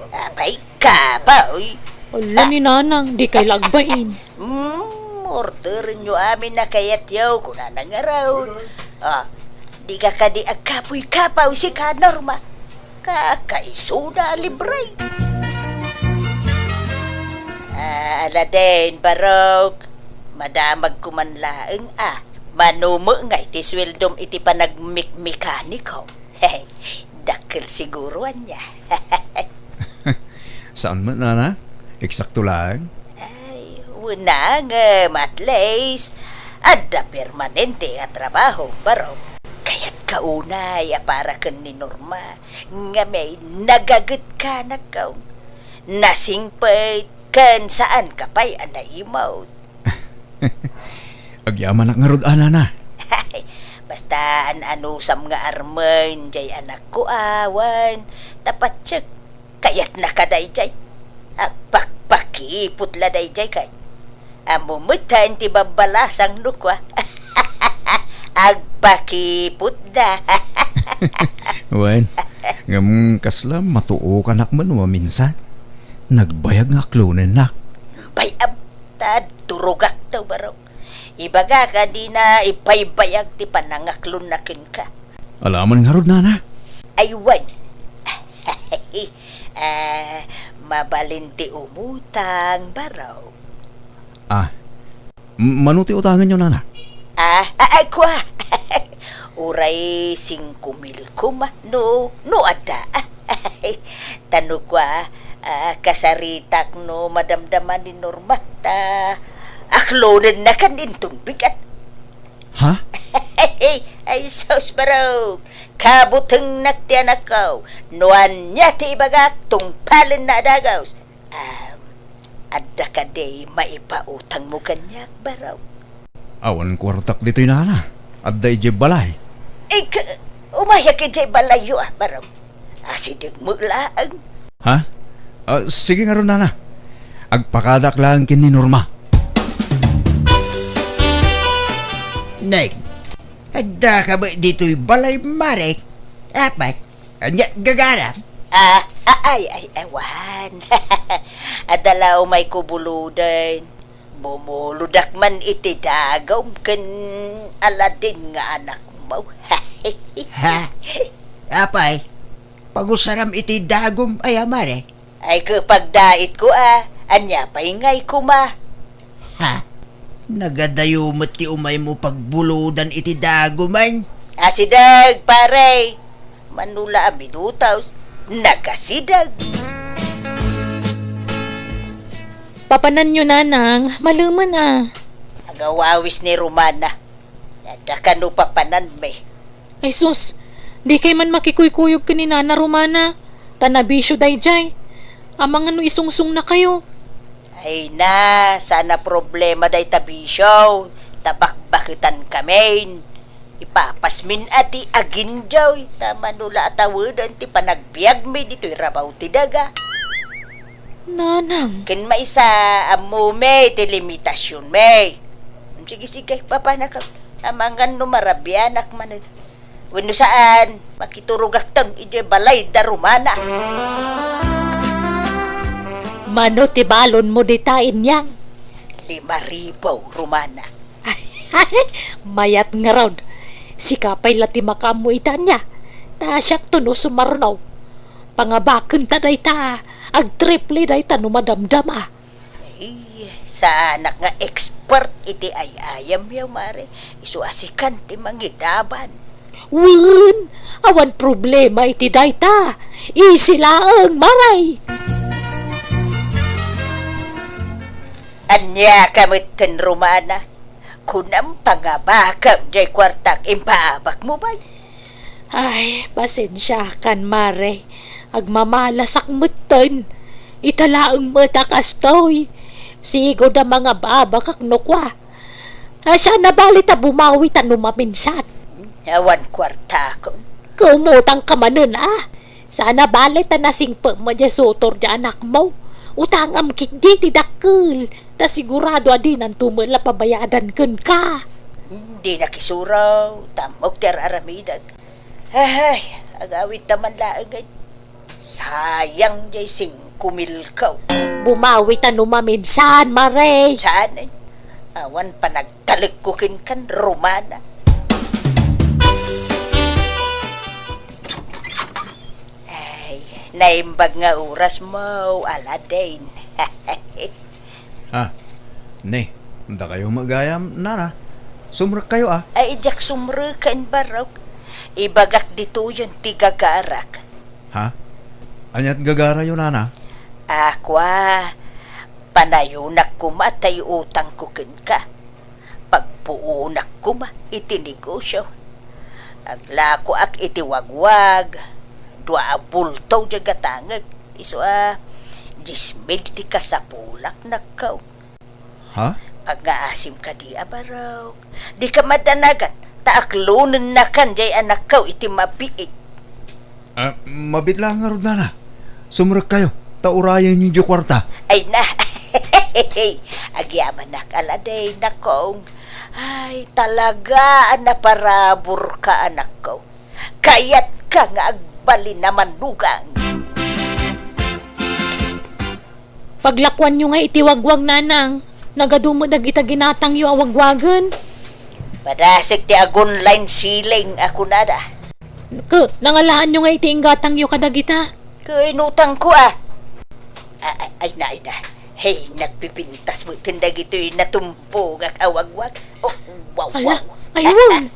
Apay, kapoy. Ala ni Nanang, dikay la agbain. Hmm, orderenyo amin a kayatyo, kunana ngarud. Ah, dika kadi agkapoy-kapoy sika, Norma. Kakaisuna a libre. Ah, ala din, Barok. Madamagko man laeng, ah. Mano met ngay ti sueldom iti panagmikmekaniko? Dakkel siguro ania. Saan met, nana? Eksakto laeng? Ay, wen ngem, at least, adda permanente a trabaho, Barok. Kayatka unay a para ken ni Norma, ngem nagaget kanakon. Nasingpet ken saanka pay a naimut. Agyamanak ngarud, a, nana. Basta an-anusam nga armen, jay anakko, awan. Ta patiek, kayatnaka dayjay. Agpakpakiput la dayjay kay. Ammom metten ti babbalasang no kua. Agpakiputda. Wen, ngem kasla matuokanak man maminsan. Nagbayag nga aklonennak. Bay-am, ta turogakto, Barok. Ibagak a dina ipaybayag ti panangaklonna kenka. Alaman ngarud, nana? Ay, wen. Ah, mabalin ti umutang, Barok. Ah, m-, mano ti utangenyo, nana? Ah, ah, ah, kua. Uray singko mil koma, no, no adda. Ta no kua, ah, kasaritak no madamdama ni Norma, ta aklonennakan inton bigat. Ha? Ay, sus, Barok. Kabutengnak ti anakko. No ania ti ibagak, tungpalenna a dagus. Am, adda kadi maipautangmo kaniak, Barok? Awan kuartak ditoy, nana. Adda idiay balay. Ik-, umayak idiay balayyo, ah, Barok. Asideg met laeng. Ha? Ah, sige ngarud, nana. Agpakadak laeng ken ni Norma. Nay, adda ka met ditoy balay, mare? Apay, ania gagaram? Ah, a-, ay, ay, awan. Adda la umayko buluden. Bumulodak man iti dagum ken aladin nga anakmo. Ha? Apay, pagusaram iti dagum aya, mare? Ay, ket pagdaitko, a. Ania pay ngay koma? Ha? Nagadayo met ti umaymo pagbulodan iti dagumen? Asideg, pare. Mano la a minutos, nagasideg. Papananyo, nanang, malemen a. Agawawis ni Romana. Adda kano papananmi? Ay sus, dikay man makikuykuyog ken ni Nana Romana, ta nabisio dayjay. Amangan no isungsungnakayo. Ay na, saan a problema dayta bisio, ta bakbaketankamin. Ipapasmin a ti aginjoy, ta mano la a taweden ti panagbiagmi ditoy rabaw ti daga. Nanang. Ken maysa, ammomi ti limitasionmi. Sige, sige, papanaka. Amangan no marabianak manen. Wenno saan, makiturogakton idiay balay da Romana. Mano ti balonmo dita, Inyang? Lima ribu, Romana. Mayat ngarud. Sika pay la ti makaammo ita, ania? Ta siakto no sumarno. Pangabakenta dayta, agtriple dayta no madamdama. Ay, saanak nga expert iti ay-ayamyo, mare. Isu a sikan ti mangidaban. Wen, awan problema iti dayta. Easy laeng, mare. Ania ka metten, Romana? Kunam, pangabakem jay kuartak impaabakmo, bay. Ay, pasensiakan, mare. Agmamalasak metten. Ita laeng met a kastoy. Sigud a mangababakak no kua. Ay, saan a bali ta bumawi ta no maminsan. Awan kuartakon. Kumutang ka manen, a? Sana bale ta nasingpem met diay sutor diay anakmo. Utangam ketdi ti dakkel, ta sigurado a dinanto met la pabayadan kenka. Di nakisuro, ta ammok ti ar-aramidek. Ay, agawidta man laengen. Sayang diay singko milko. Bumawita no maminsan, Mare. Saan, eh? Awan panagtalekko kenkan, Romana. Ay, naimbag nga orasmo, Aladdin. Ha? Ne, dakayo met gayam, nana. Sumrekkayo, a? Ay, diak sumreken, barok. Ibagak ditoyen ti gagarak. Ha? Aniat gagarayo, nana? A, kua, panayonak koma ta iutangko kenka. Pagpuonak koma iti negosio. Aglakoak iti wagwag, dua a bulto diay gatangek, isu a dies mil ti kasapulak, nakkaw. Ha? Pangngaasim kadi a barok. Dika madanagan, ta aklonennakan diay anakko iti mabiit. A, mabiit laeng ngarud, nana. Sumrekkayo, ta urayenyo diay kuarta. Ay na. Agyamanak, Aladdin, nakong. Ay, talaga a naparaburka, anakko. Kayatka nga agbalin a manugang. Paglakuanyo ngay iti wagwag, nanang. Nagadu met dagita ginatangyo a wagwagen. Padasek ti agun line ceiling a kunada. Ket, nangalaanyo ngay iti inggatangyo kadagita? Ket inutangko, a. A-, a-, ay na, ay na. Hey, nagpipintas met ken dagitoy natumpongak a wagwag. Oh, wow, ala, wow. Ay, wow.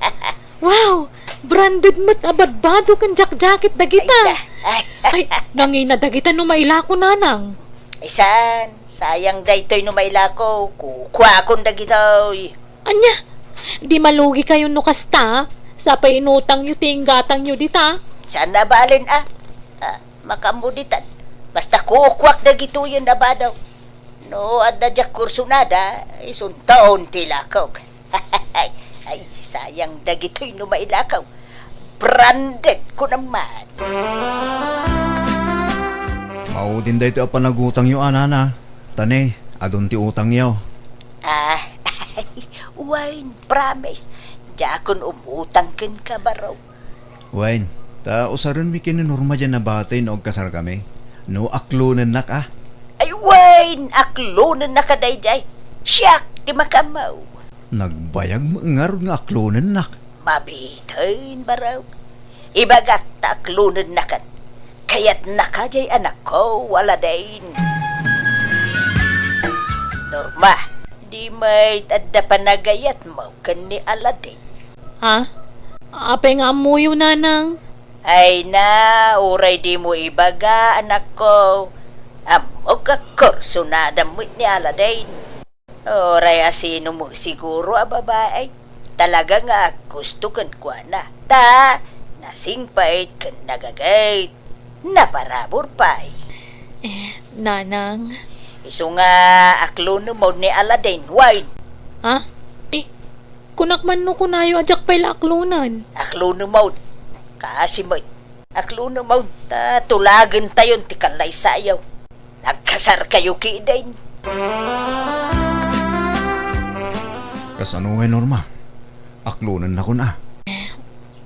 Wow! Branded met a badbado ken jackjacket dagita. Ay, na. Ay, nangina dagita no mailako, nanang. Ay, saan? Sayang daytoy no mailako. Kukuakon dagitoy. Ania? Di malugikayo no kasta? Sa pay inutangyo ti inggatangyo dita. Saan a balen, a? A, makaammo ditan. Basta kukuak dagitoyen a bado. No adda diak kursonada, isunton ti lakok. Ay, sayang dagitoy no mailakaw. Branded ko naman. Maudin daytoy a panagutangyo, a, nana. Ta ne, adun ti utangyo. A, wen, promise. Diakon umutang kenka, baro. Wen, ta usarenmi ken ni Norma diay a batay no agkasarkami. No aklonennak, a. Ay, wen, aklonennaka daydiay. Siak ti makaammo. Nagbayag met ngarud nga aklonennak. Mabiten, baro. Ibagak ta aklonennakan. Kayatnaka diay anakko, Aladdin. Norma, di met adda panagayatmo ken ni Aladdin? Ha? Apay nga ammoyo, nanang? Ay na, uray dimo ibaga, anakko. Ammok a kursonada met ni Aladdin. Uray asino met siguro a babai, talaga nga aggusto kenkuana. Ta, nasingpet ken nagagayt. Naparabur pay. Eh, nanang. Isu nga aklonem manen ni Aladdin, wen. Ha? Eh, kunak man no kunayo a diak pay la aklonen. Aklonem manen. Kaasi met. Aklonem manen ta tulagentayon ti kallaysayo. Nagkasarkayo ketdin. Kasano ngay, Norma? Aklonennakon, a.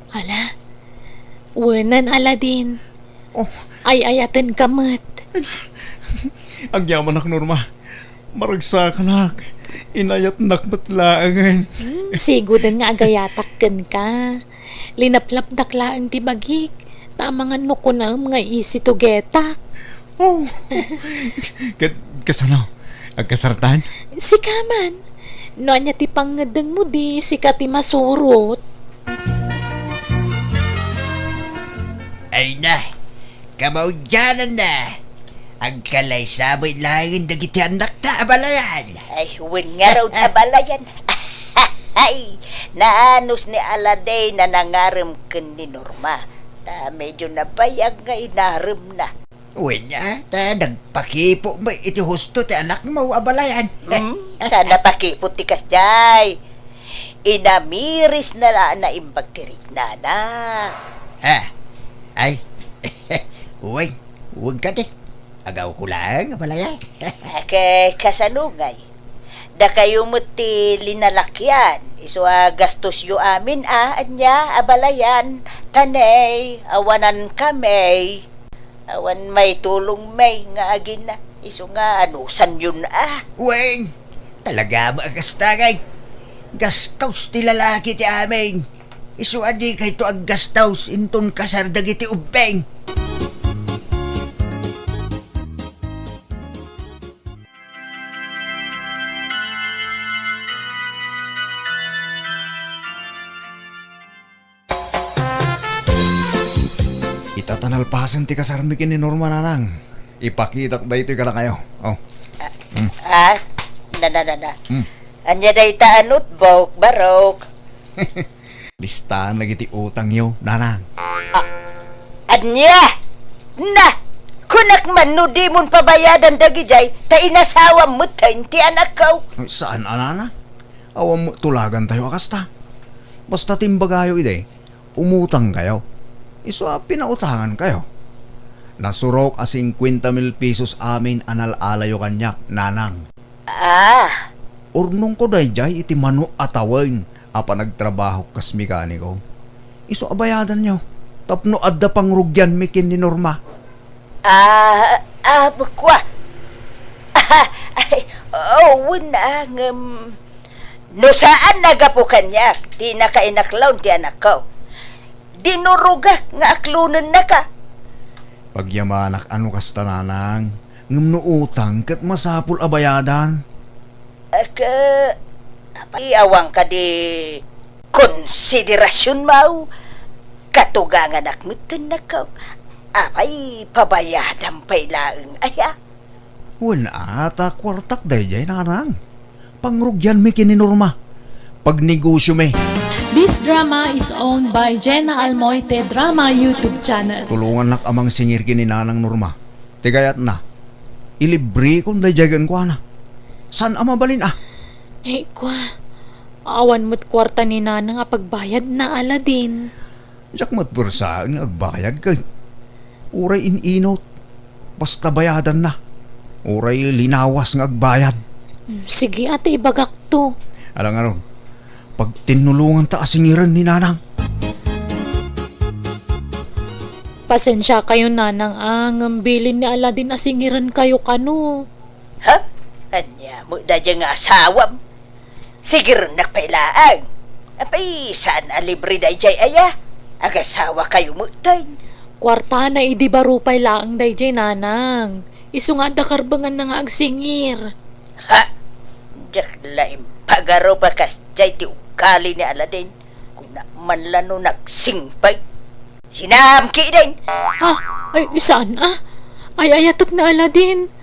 Ala, wenen, Aladdin. Oh. Ay-ayatenka met. Agyamanak, Norma. Maragsakanak. Inayatnak met laengen. Hmm, siguden nga agayatak kenka. Linaplapdak laeng ti bagik. Ta amangan no kunaem nga easy to getak. Oh. Ket, kasano? Agkasartan? Sika man. No ania ti pangngeddengmo, di sika ti masurot. Ay na, kamaudiananna. Agkalaysa met laeng dagiti annakta a balayan. Ay, wen ngarud a balayan. Ay, naanus ni Aladdin a nangarem ken ni Norma. Ta medyo nabayag nga inaremna. Wen, a, ta nagpakipo met iti husto ti anakmo a balayan. Hmm? Saan a pakipo ti kasdiay? Inamirisna la a naimbag ti riknana. Ah, ay, uway, uwag kadi. Agawko laeng, abalayan. Ket kasano ngay? Dakayo met ti linalakian, isu a gastosyo amin a, ania, abalayan, ta ne, awanan kami. Awan maitulong mi nga agina, isu nga anusanyon a. Wen, talaga met a kasta ngay. Gastos ti lalaki ti amin. Isu a dikayto aggastos inton kasar dagiti ubbing. Ita ta nalpasen ti kasarmi ken ni Norma, nanang. Ipakitak daytoy kadakayo. Oh. Hmm. Ah, na, na, na, na. Hmm. Ania dayta a notebook, barok? Listaan dagiti utangyo, nanang. Ah, ania? Na, kunak man no dimon pabayadan dagidiay, ta inasawam met ti anakko. Saan a, nanang? Awan met tulagantayo a kasta. Basta ti imbagayo idi, umutangkayo. Isu a pinautangankayo. Nasurok a singkuenta mil pesos amin a nal-alayo kaniak, nanang. Ah. Urnongko daydiay iti mano a tawen a panagtrabahok kas mekaniko. Isu a bayadanyo tapno adda pangrugianmi ken ni Norma. Ah, ah, kua. Ay, oo, wen a, ngem no saan a gapu kaniak ti nakainaklon ti anakko. Dinurogak nga aklonennaka. Pagyamanak a no kasta, nanang, ngem no utang ket masapul a bayadan. Ket, apay, awan kadi konsiderasionmo? Katuganganak metten, anakko. Apay, pabayadam pay laeng aya? Wen a, ta kuartak daydiay, nanang. Pangrugianmi ken ni Norma. Pagnegosiomi. This drama is owned by Jenna Almoite Drama YouTube channel. Tulongannak a mangsingir ken ni Nanang Norma. Ti kayatna, ilibrekon daydiay kenkuana. Saan a mabalin a? Eh, kua, awan met kuarta ni Nanang a pagbayadna, Aladin. Diak met puersaen nga agbayad ket uray in-inut, basta bayadanna. Uray linawas nga agbayad. Hmm, sige, ata ibagakto. Ala ngarud, pagtinnulonganta a singiren ni Nanang. Pasensiakayo, Nanang, a, ngem bilin ni Aladin a singirenkayo kano. Ha? Ania met daydiay nga asawam? Sigirennak pay laeng. Apay, saan a libre daydiay aya? Agasawakayo metten. Kuartana idi baro pay laeng daydiay, Nanang. Isu nga adda karbenganna nga agsingir. Ha? Diak la impagarup a kasdiay ti ugali ni Aladin. Kunak man la no nagsingpet. Sinaam ketdin. Ha? Ay, saan a? Ay-ayatek ni Aladin.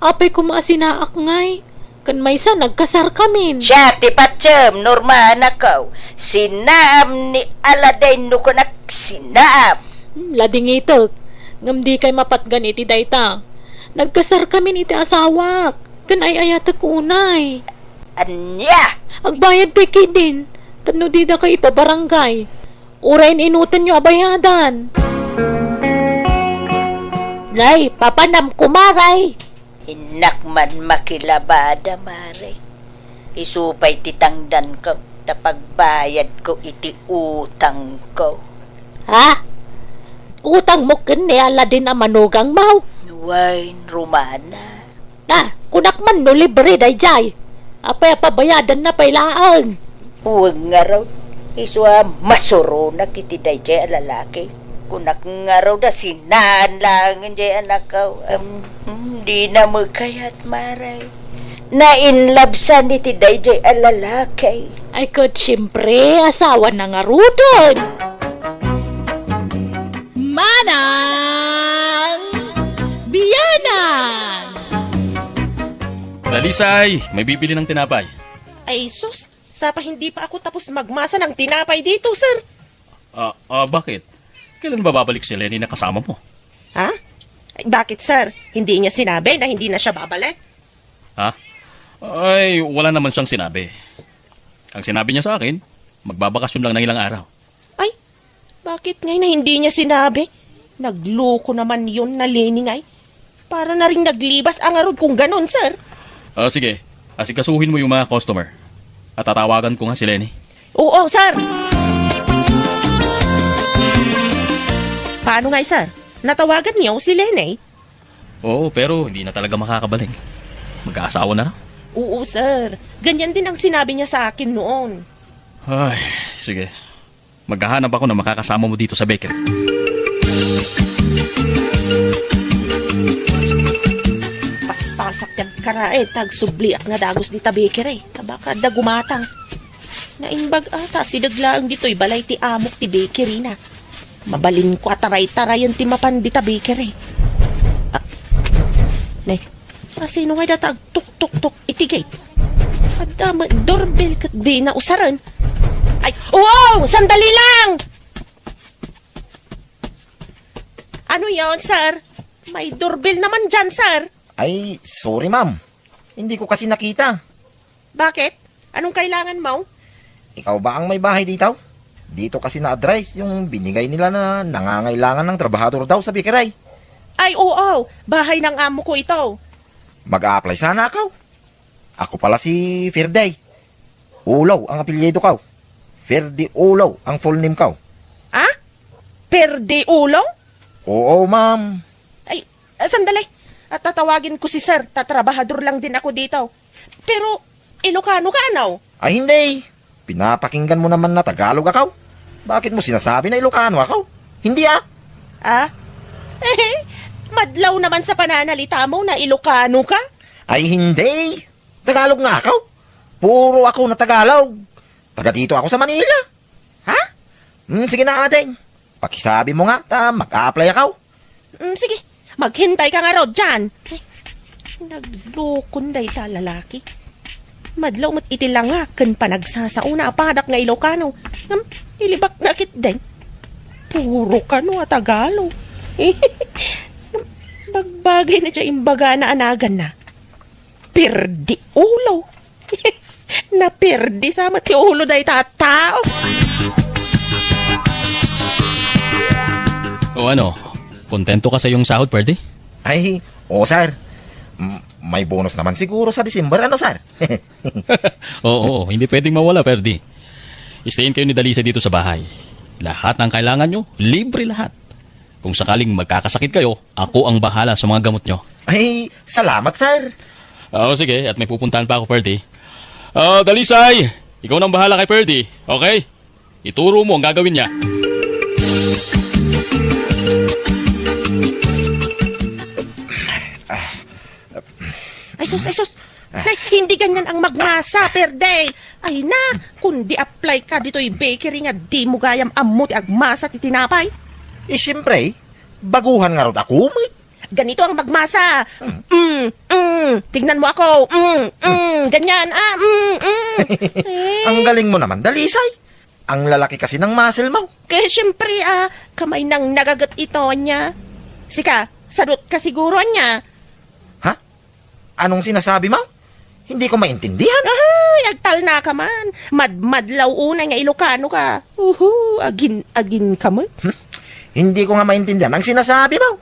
Apay koma a sinaak ngay? Ken maysa, nagkasarkamin. Siak ti patiem, Norma, anakko. Sinaam ni Aladin no kunak sinaam. Hmm, ladingitek. Ngem dikay mapatgan iti dayta. Nagkasarkamin iti asawak. Ken ay-ayatek unay. Ania? Agbayad pay ketdin. Tapno didakay ipabarangay. Uray in-inutenyo a bayadan. Nay, papanam, kumare. Innak man makilabada, mare. Isu pay ti tangdanko ta pagbayadko iti utangko. Ha? Utangmo ken ni Aladin a manugangmo? Wen, Romana. Ah, kunak man no libre daydiay. Apay a pabayadanna pay laeng? Wen ngarud, isu a masuronak iti daydiay a lalaki. Kunak ngarud a sinaen laengen diay anakko. Em, hmm, dina met kayat, mare. Nainlabsan iti daydiay a lalaki. Ay, ket siempre, asawana ngaruden. Manang Biyanan! Lalisay, may bibili ng tinapay. Ay, sus! Sapa hindi pa ako tapos magmasa ng tinapay dito, sir. Ah, ah, bakit? Kailan ba babalik si Lenny na kasama mo? Ha? Ay, bakit, sir? Hindi niya sinabi na hindi na siya babalik? Ha? Ay, wala naman siyang sinabi. Ang sinabi niya sa akin, magbabakasyon lang ng ilang araw. Ay, bakit ngay na hindi niya sinabi? Nagloko naman yon na Leni ngay. Para na rin naglibas ang arod kung ganon, sir. Ah, sige. Asikasuhin mo yung mga customer. At tatawagan ko nga si Leni. Oo, sir. Paano nga, sir? Natawagan niyo si Leni? Oo, pero hindi na talaga makakabalik. Mag-aasawa na lang. Oo, sir. Ganyan din ang sinabi niya sa akin noon. Ay, sige. Maghahanap ako ng makakasama mo dito sa bakery. Paspasak ti agkaraet, ta agsubliak nga dagus dita bakery. Ta baka adda gumatang. Naimbag ata, sideg laeng ditoy balay ti amok ti bakery na. Mabalinko a taray-tarayen ti mapan dita bakery. Ah, ne, asino ngay data agtuktuktok iti gate? Adda met doorbell ket dina usaren. Ay, wow! Sandali lang! Ano yon, sir? May doorbell naman dyan, sir. Ay, sorry, ma'am. Hindi ko kasi nakita. Bakit? Anong kailangan mo? Ikaw ba ang may bahay dito? Dito kasi na-address yung binigay nila na nangangailangan ng trabahador daw sa bakery. Ay, oo. Bahay ng amo ko ito. Mag-a-apply sana ako. Ako pala si Ferdy. Ulaw ang apelyido ko. Ferdy Ulaw ang full name ko. Ah? Ferdy Ulaw? Oo, ma'am. Ay, ah, sandali. At tatawagin ko si sir. Tatrabahador lang din ako dito. Pero, Ilocano ka, ano? Ay, hindi. Pinapakinggan mo naman na Tagalog ako. Bakit mo sinasabi na Ilocano ako? Hindi, ah. Ah? Madlaw naman sa pananalita mo na Ilocano ka? Ay, hindi. Tagalog nga ako. Puro ako na Tagalog. Taga dito ako sa Manila. Ha? Hmm, sige na, ading. Pakisabi mo nga, ta mag-a-apply ako. Mm, sige, maghintay ka nga rod dyan. Ay, naglukon dayta lalaki. Madlaw met iti langak ken panagsasao na a padak nga Ilocano. Ngem, ilibak na ketdi. Puro kano a Tagalog. Bagbagay na dya imbagana a naganna. Pirdi ulo. Napirdi sa met ti ulo dayta a tao. O ano, kontento ka sa iyong sahod, Ferdy? Ay, oo, sir. M-, may bonus naman siguro sa December, ano, sir? Oo, oo, hindi pwedeng mawala, Ferdy. Stayin kayo ni Dalisa dito sa bahay. Lahat ng kailangan nyo, libre lahat. Kung sakaling magkakasakit kayo, ako ang bahala sa mga gamot nyo. Ay, salamat, sir. Oo, sige. At may pupuntahan pa ako, Ferdy. Ah, Dalisay! Ikaw nang bahala kay Ferdy, okay? Ituro mo ang gagawin niya. Ay, sus, ay, sus. Nay, hindi ganyan ang magmasa, Ferdy. Ay na, kundi apply ka ditoy bakery nga di mo gayam ammo ti agmasa ti tinapay. Eh, siyempre, baguhan nga rod ako, may. Ganito ang magmasa. Mm, mm. Tignan mo ako. Mm, mm. Ganyan. Ah, mm, mm. Eh. Ang galing mo naman, Dalisay. Ang lalaki kasi ng muscle mo. Kaya siyempre, ah, kamay nang nagagat ito niya. Sika, sadot ka siguro niya. Ha? Anong sinasabi mo? Hindi ko maintindihan. Ay, agtalna ka man. Madmadlaw unay nga Ilocano ka. Uhu, agin, agin ka man. Hmm? Hindi ko nga maintindihan ang sinasabi mo.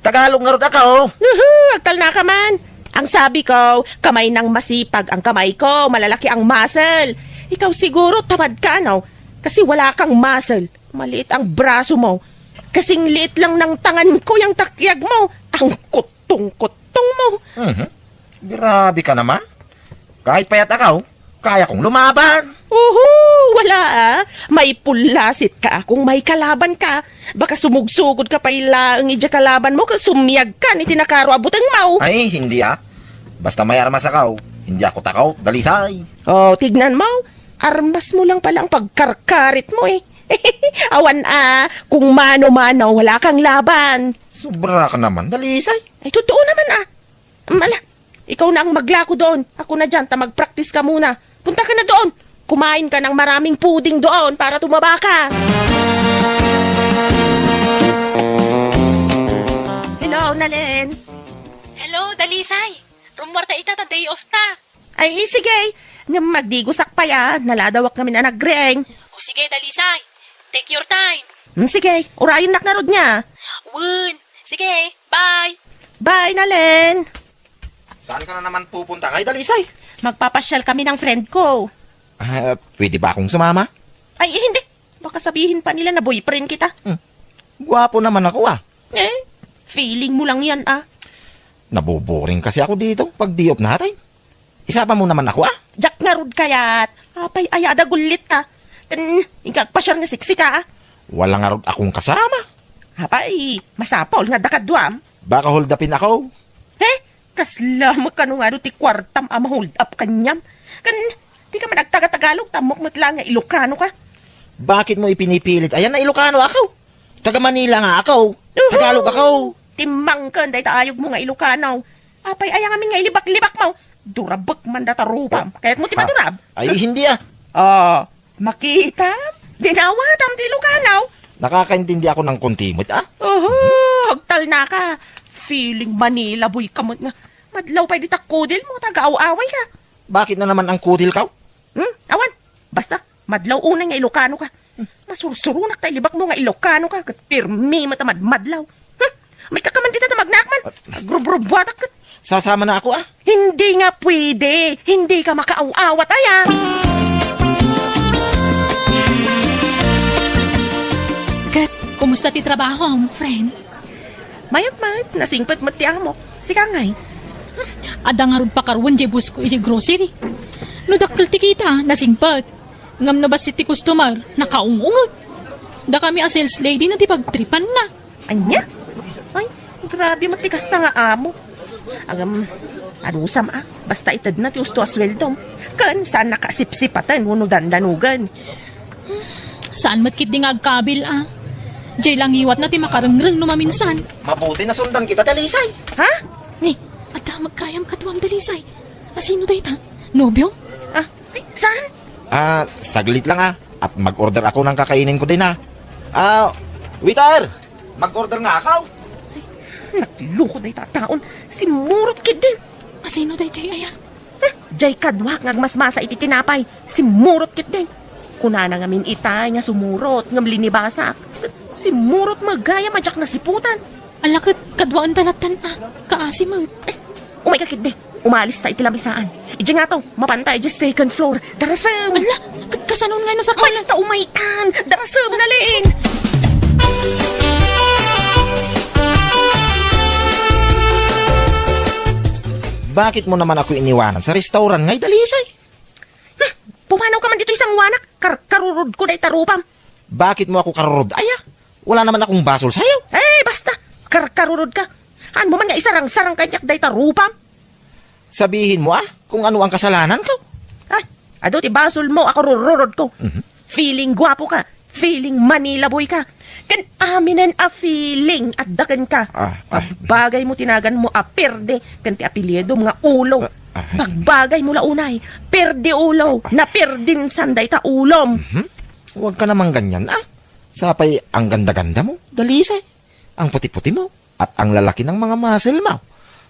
Tagalog nga rod ako. Uhu, agtalna ka man. Ang sabi ko, kamay nang masipag ang kamay ko, malalaki ang muscle. Ikaw siguro tamad ka, ano? Kasi wala kang muscle. Maliit ang braso mo. Kasing liit lang ng tangan ko yung takyag mo. Ang kutong-kutong mo. Mhm. Grabe ka naman. Kahit payat ako, kaya kong lumaban. Uhu, wala ah. May pulasit ka akong may kalaban ka. Baka sumugsugod ka pay laeng iti kalaban mo, ket sumiag ka ni tinakaro a buteng mo. Ay, hindi ah. Basta may armas ako, hindi ako takot, Dalisay. Oh, tignan mo. Armas mo lang pala ang pagkarkarit mo eh. Awan ah, kung mano-mano, wala kang laban. Sobra ka naman, Dalisay. Ay, totoo naman ah. Mala, ikaw na ang maglako doon. Ako na dyan, ta mag-practice ka muna. Punta ka na doon. Kumain ka ng maraming puding doon para tumaba ka. Hello, Nalen. Hello, Dalisay. Rummuar ta ita ta day off ta. Ay, sige. Ngem agdigosak pay a, naladawak ngamin a nagreng. O sige, Dalisay. Take your time. Hmm, sige, urayennak ngarud nga. Wen. Sige, bye. Bye, Nalen. Saan ka na naman pupunta ngay, Dalisay? Magpapasyal kami ng friend ko. Ah, pwede ba akong sumama? Ay, eh, hindi. Baka sabihin pa nila na boyfriend kita. Hmm. Guwapo naman ako, ah. Eh, feeling mo lang yan, ah. Naboboring kasi ako dito pag day off natin. Isama mo naman ako, ah. Diak ngarud kayat. Apay, aya da gullit ka. Ten, ikaw agpasyar nga siksi ka, ah. Wala ngarud akong kasama. Apay, masapul nga dakaduam. Baka hold upin ako. Eh, kasla mo kano nga ti kuartam a ma-hold up kaniam. Kan, di ka man agtaga-Tagalog, ta ammok met la nga Ilocano ka. Bakit mo ipinipilit? Ayan na Ilocano ako. Taga Manila nga ako. Uhu! Tagalog ako. Timmangken dayta ayog mo nga Ilocano. Apay, aya ngamin nga ilibak-libak mo. Durabek man data rupam. Kayat mo ti Ah. madurab? Ay, hindi ah. Oh, makita? Dinawatam ti Ilocano. Nakakaintindi ako ng konti met, ah. Oho, agtalna ka. Feeling Manila boy ka met nga. Madlaw pay dita kudil mo, taga-aw-away ka. Bakit na naman ang kudil ka? Hmm? Awan. Basta, madlaw unay nga Ilocano ka. Masursurunak ta ilibak mo nga Ilocano ka, ket pirmi met a madmadlaw. Hmm? May kakaman dita ta magnaak man. Agrubrubuatak ket. Sasama na ako, ah. Hindi nga pwede. Hindi ka makaaw-awat, aya. Ket, kumusta ti trabaho, friend? Mayat met, nasingpet met ti amok. Sika ngay? Adda ngarud pakaruan jay boss ko iti grocery. No dakkel ti kita, nasingpet. Ngem no bassit ti customer, nakaung-unget. Dakami a sales lady na ti pagtripanna. Ania? Ay, grabe met ti kasta nga amo. Agam, anusam a, basta itedna ti usto a sueldom. Ken, saanna ka sipsipaten wenno dandanogen. Saan met ketdi nga agkabil a? Jay la ngiwatna ti makarengreng no maminsan. Mabuti nasundan kita, Dalisay. Ha? Ni, adda met gayam kaduam, Dalisay. Asino dayta? Nobiom? Ah, ay, saan? Ah, saglit lang, ah. At mag-order ako ng kakainin ko din, ah. Ah, waiter! Mag-order nga ako. Nagloko dayta a taon. Simmurot ketdin. Asino dayjay aya? Huh? Jay kaduak nga agmasmasa iti tinapay. Simmurot ketdin. Kunana ngamin itay nga sumurot ngem linibasak. Simmurot met gayam a diak nasiputan. Ala ket, kaduaenta lattan a, kaasi met. Eh, umayka ketdi. Umalista iti lamisaan. Idiay ngato, mapanta idiay second floor. Darasem! Ala, ket kasano ngay no sakbay? Basta umaykan! Darasem, Nalen! Bakit mo naman ako iniwanan sa restaurant ngay, Dalisay? Hmm, pumanaw ka man ditoy sanguanak. Kar-, karurod ko dayta rupam. Bakit mo ako karurod, aya? Wala naman akong basol sayo. Eh, basta. Kar-, karurod ka. Haan mo man nga isarang-sarang kaniak dayta rupam. Sabihin mo, ah, kung ano ang kasalanan ko. Ay, adu ti basol mo, ako rururod ko. Mhm. Feeling guwapo ka. Feeling Manila boy ka. Ken aminen a feeling adda kenka. Ah, ah. Pagbagay mo ti nagan mo a Perde, ken ti apelyidom nga Ulo. Ah, ah. Pagbagay mo la unay, Perde Ulo, ah, ah, naperdinsan dayta ulom. Mhm. Huwag ka naman ganyan, ah. Sapay ang ganda-ganda mo, Dalisay. Ang puti-puti mo, at ang lalaki ng mga muscle mo.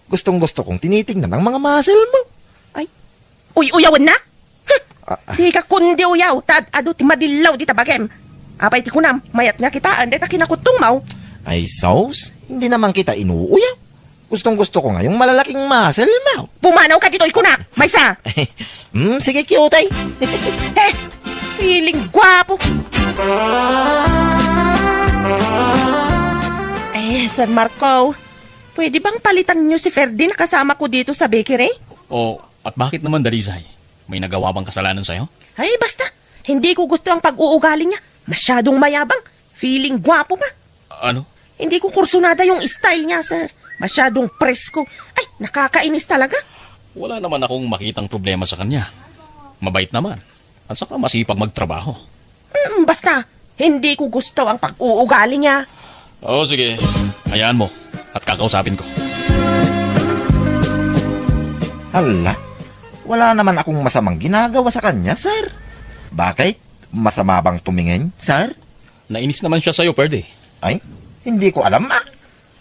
Gustong-gusto kong tinitingnan ang mga muscle mo. Ay, uy-uyawen na? Huh! Ah, ah. Di ka kundi uyaw, ta ad-adu ti madillaw dita bagim. Apay ti kunam, mayat nga kitaen dayta kinakutong mo. Ay, sus, hindi naman kita inuuyaw. Gustong-gusto ko nga yung malalaking muscle mo. Pumanaw ka ditoy kunak, maysa. Hmm, sige, cute ay. He, feeling guwapo. Eh, Sir Marco, pwede bang palitan niyo si Ferdy na kasama ko dito sa bakery? O, at bakit naman, Dalisay? May nagawa bang kasalanan sa'yo? Ay, basta. Hindi ko gusto ang pag-uugali niya. Masyadong mayabang. Feeling guwapo pa. Ano? Hindi ko kursunada yung style niya, sir. Masyadong presko. Ay, nakakainis talaga. Wala naman akong makitang problema sa kanya. Mabait naman. At saka masipag magtrabaho. Mm, basta, hindi ko gusto ang pag-uugali niya. Oo, sige. Hayaan mo. At kakausapin ko. Hala, wala naman akong masamang ginagawa sa kanya, sir. Bakit? Masama bang tumingin, sir? Nainis naman siya sa'yo, Perde. Ay, hindi ko alam, ah.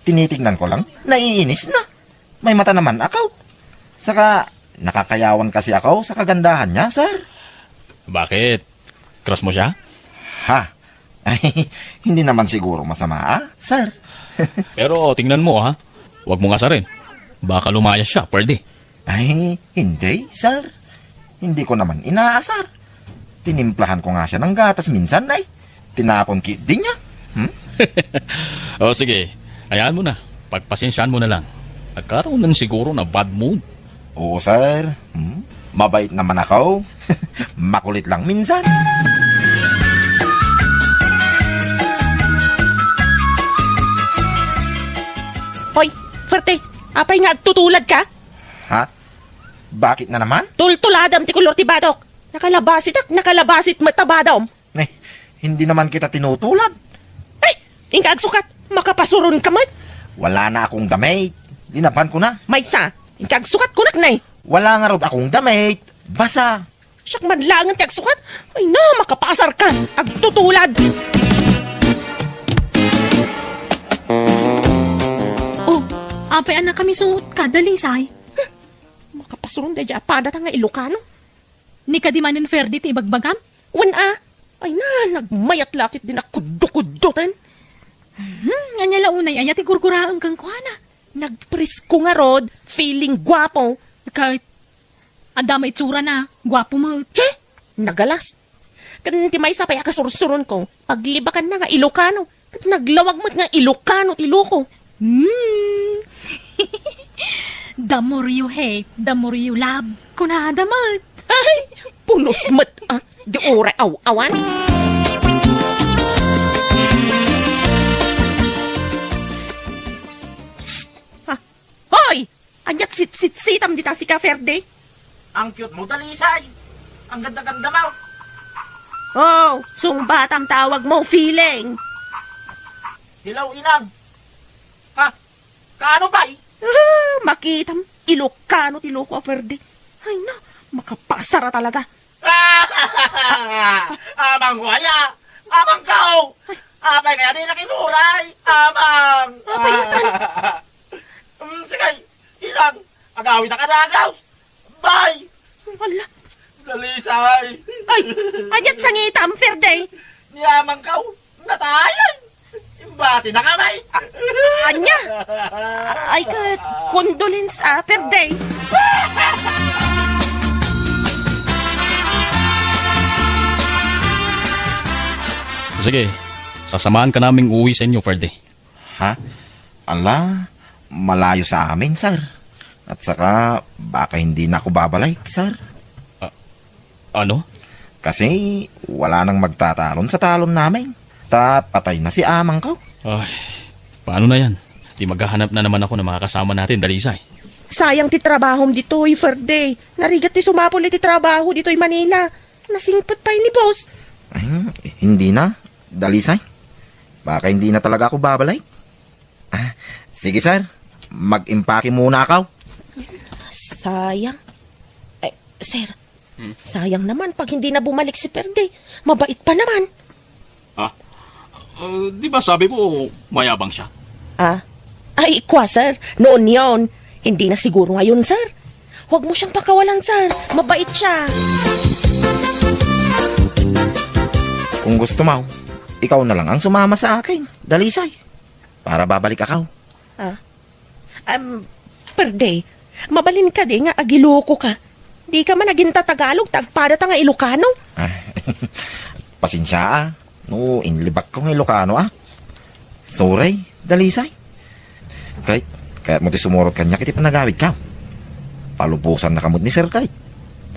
Tinitingnan ko lang, naiinis na. May mata naman ako. Saka, Nakakayawan kasi ako sa kagandahan niya, sir. Bakit? Crush mo siya? Ha? Ay, hindi naman siguro masama, ah, sir. Pero tingnan mo, ha? Huwag mong asarin. Baka lumayas siya, pwede. Ay, hindi, sir. Hindi ko naman inaasar. Tinimplahan ko nga siya ng gatas minsan, ay. Tinapon ki din niya. Hmm? O sige, hayaan mo na. Pagpasensyahan mo na lang. Nagkaroon lang siguro na bad mood. Oo, sir. Hmm? Mabait naman ako. Makulit lang minsan. Hoy, Ferte, apay nga agtutulad ka? Ha? Bakit na naman? Tultuladam ti kolor ti badok. Nakalabasit ak, nakalabasit met a badom. Eh, hindi naman kita tinutulad. Ay, inka agsukat, makapasuron ka met. Wala na akong damit. Linabhan ko na. Maysa, inka agsukat kunak na eh. Wala nga rod akong damit. Basa. Siak man langen ti agsukat. Ay na, makapasar ka. Agtutulad. Oh, apay a nakamisuot ka, Dalisay? Makapasuron daydi a padata nga Ilocano. Ni kadi manen Ferdy ti ibagbagam? Wen a. Ay na, nagmayat la ket din a kuddo-kuddo ten. Hmm, ania la unay aya ti gurguraem kenkuana? Nagpresko ngarud, feeling guapo. Ket adda met itsurana, guapo met. Che! Nagalas. Ken ti maysa pay a kasursuron ko, paglibakanna nga Ilocano. Ket naglawag met nga Ilocano ti loko. Hmm. The more you hate, the more you love. Kunada met. Ay, pulos met, ah. Di uray aw-awan. Ha? Hoy! Ania't sitsitsitam dita sika, Ferde? Ang cute mo, Dalisay. Ang ganda-ganda mo. Oh, sungbatam tawag mo, feeling. Hello, Inang. Ha? Kaano pay? Ah, makitam, Ilocano ti loko a Ferde. Ay na, makapasar a talaga. Amang ko aya! Amang ko! Apay kaya di nakinuray? Amang! Apay atan? Mm, sige, Inang, agawid a kadagaw. Bye! Ala. Dalisay. Ay, ania't sangitam, Ferde? Ni Amang ko, natayan. Imbati na kami. Ania? Ay, ka, condolence, ah, Ferde. Sige, sasamahan ka naming uwi sa inyo, Ferde. Ha? Ala, malayo sa amin, sir. At saka, baka hindi na ako babalik, sir. Ah, ano? Kasi wala nang magtatalon sa talon namin. Ta patay na si amang ko. Ay, paano na yan? Di maghahanap na naman ako ng mga kasama natin, Dalisay. Sayang ti trabahom ditoy, Ferde. Narigat ti sumapul iti trabaho ditoy Manila. Nasingpet pay ni boss. Ay, hindi na, Dalisay. Baka hindi na talaga ako babalik. Ah, sige, sir. Mag-impake muna ako. Sayang. Eh, sir, hmm? Sayang naman pag hindi na bumalik si Ferde. Mabait pa naman. Ah, uh, di ba sabi mo mayabang siya? Ah? Ay, kwa, sir. Noon yon. Hindi na siguro ngayon, sir. Huwag mo siyang pakawalan, sir. Mabait siya. Kung gusto mo, ikaw na lang ang sumama sa akin, Dalisay. Para babalik ako. Ah? Um, Ferde, mabalin ka di nga agiloko ka. Di ka man agintatagalog, ta agpadata nga Ilocano. Ah, pasensya, ah. No, inlibak ko nga Ilocano, ah. Sorry, Dalisay. Kay, kayat mo ti sumurot kaniak iti panagawid ka. Palubosan na kamot ni Sir Kay.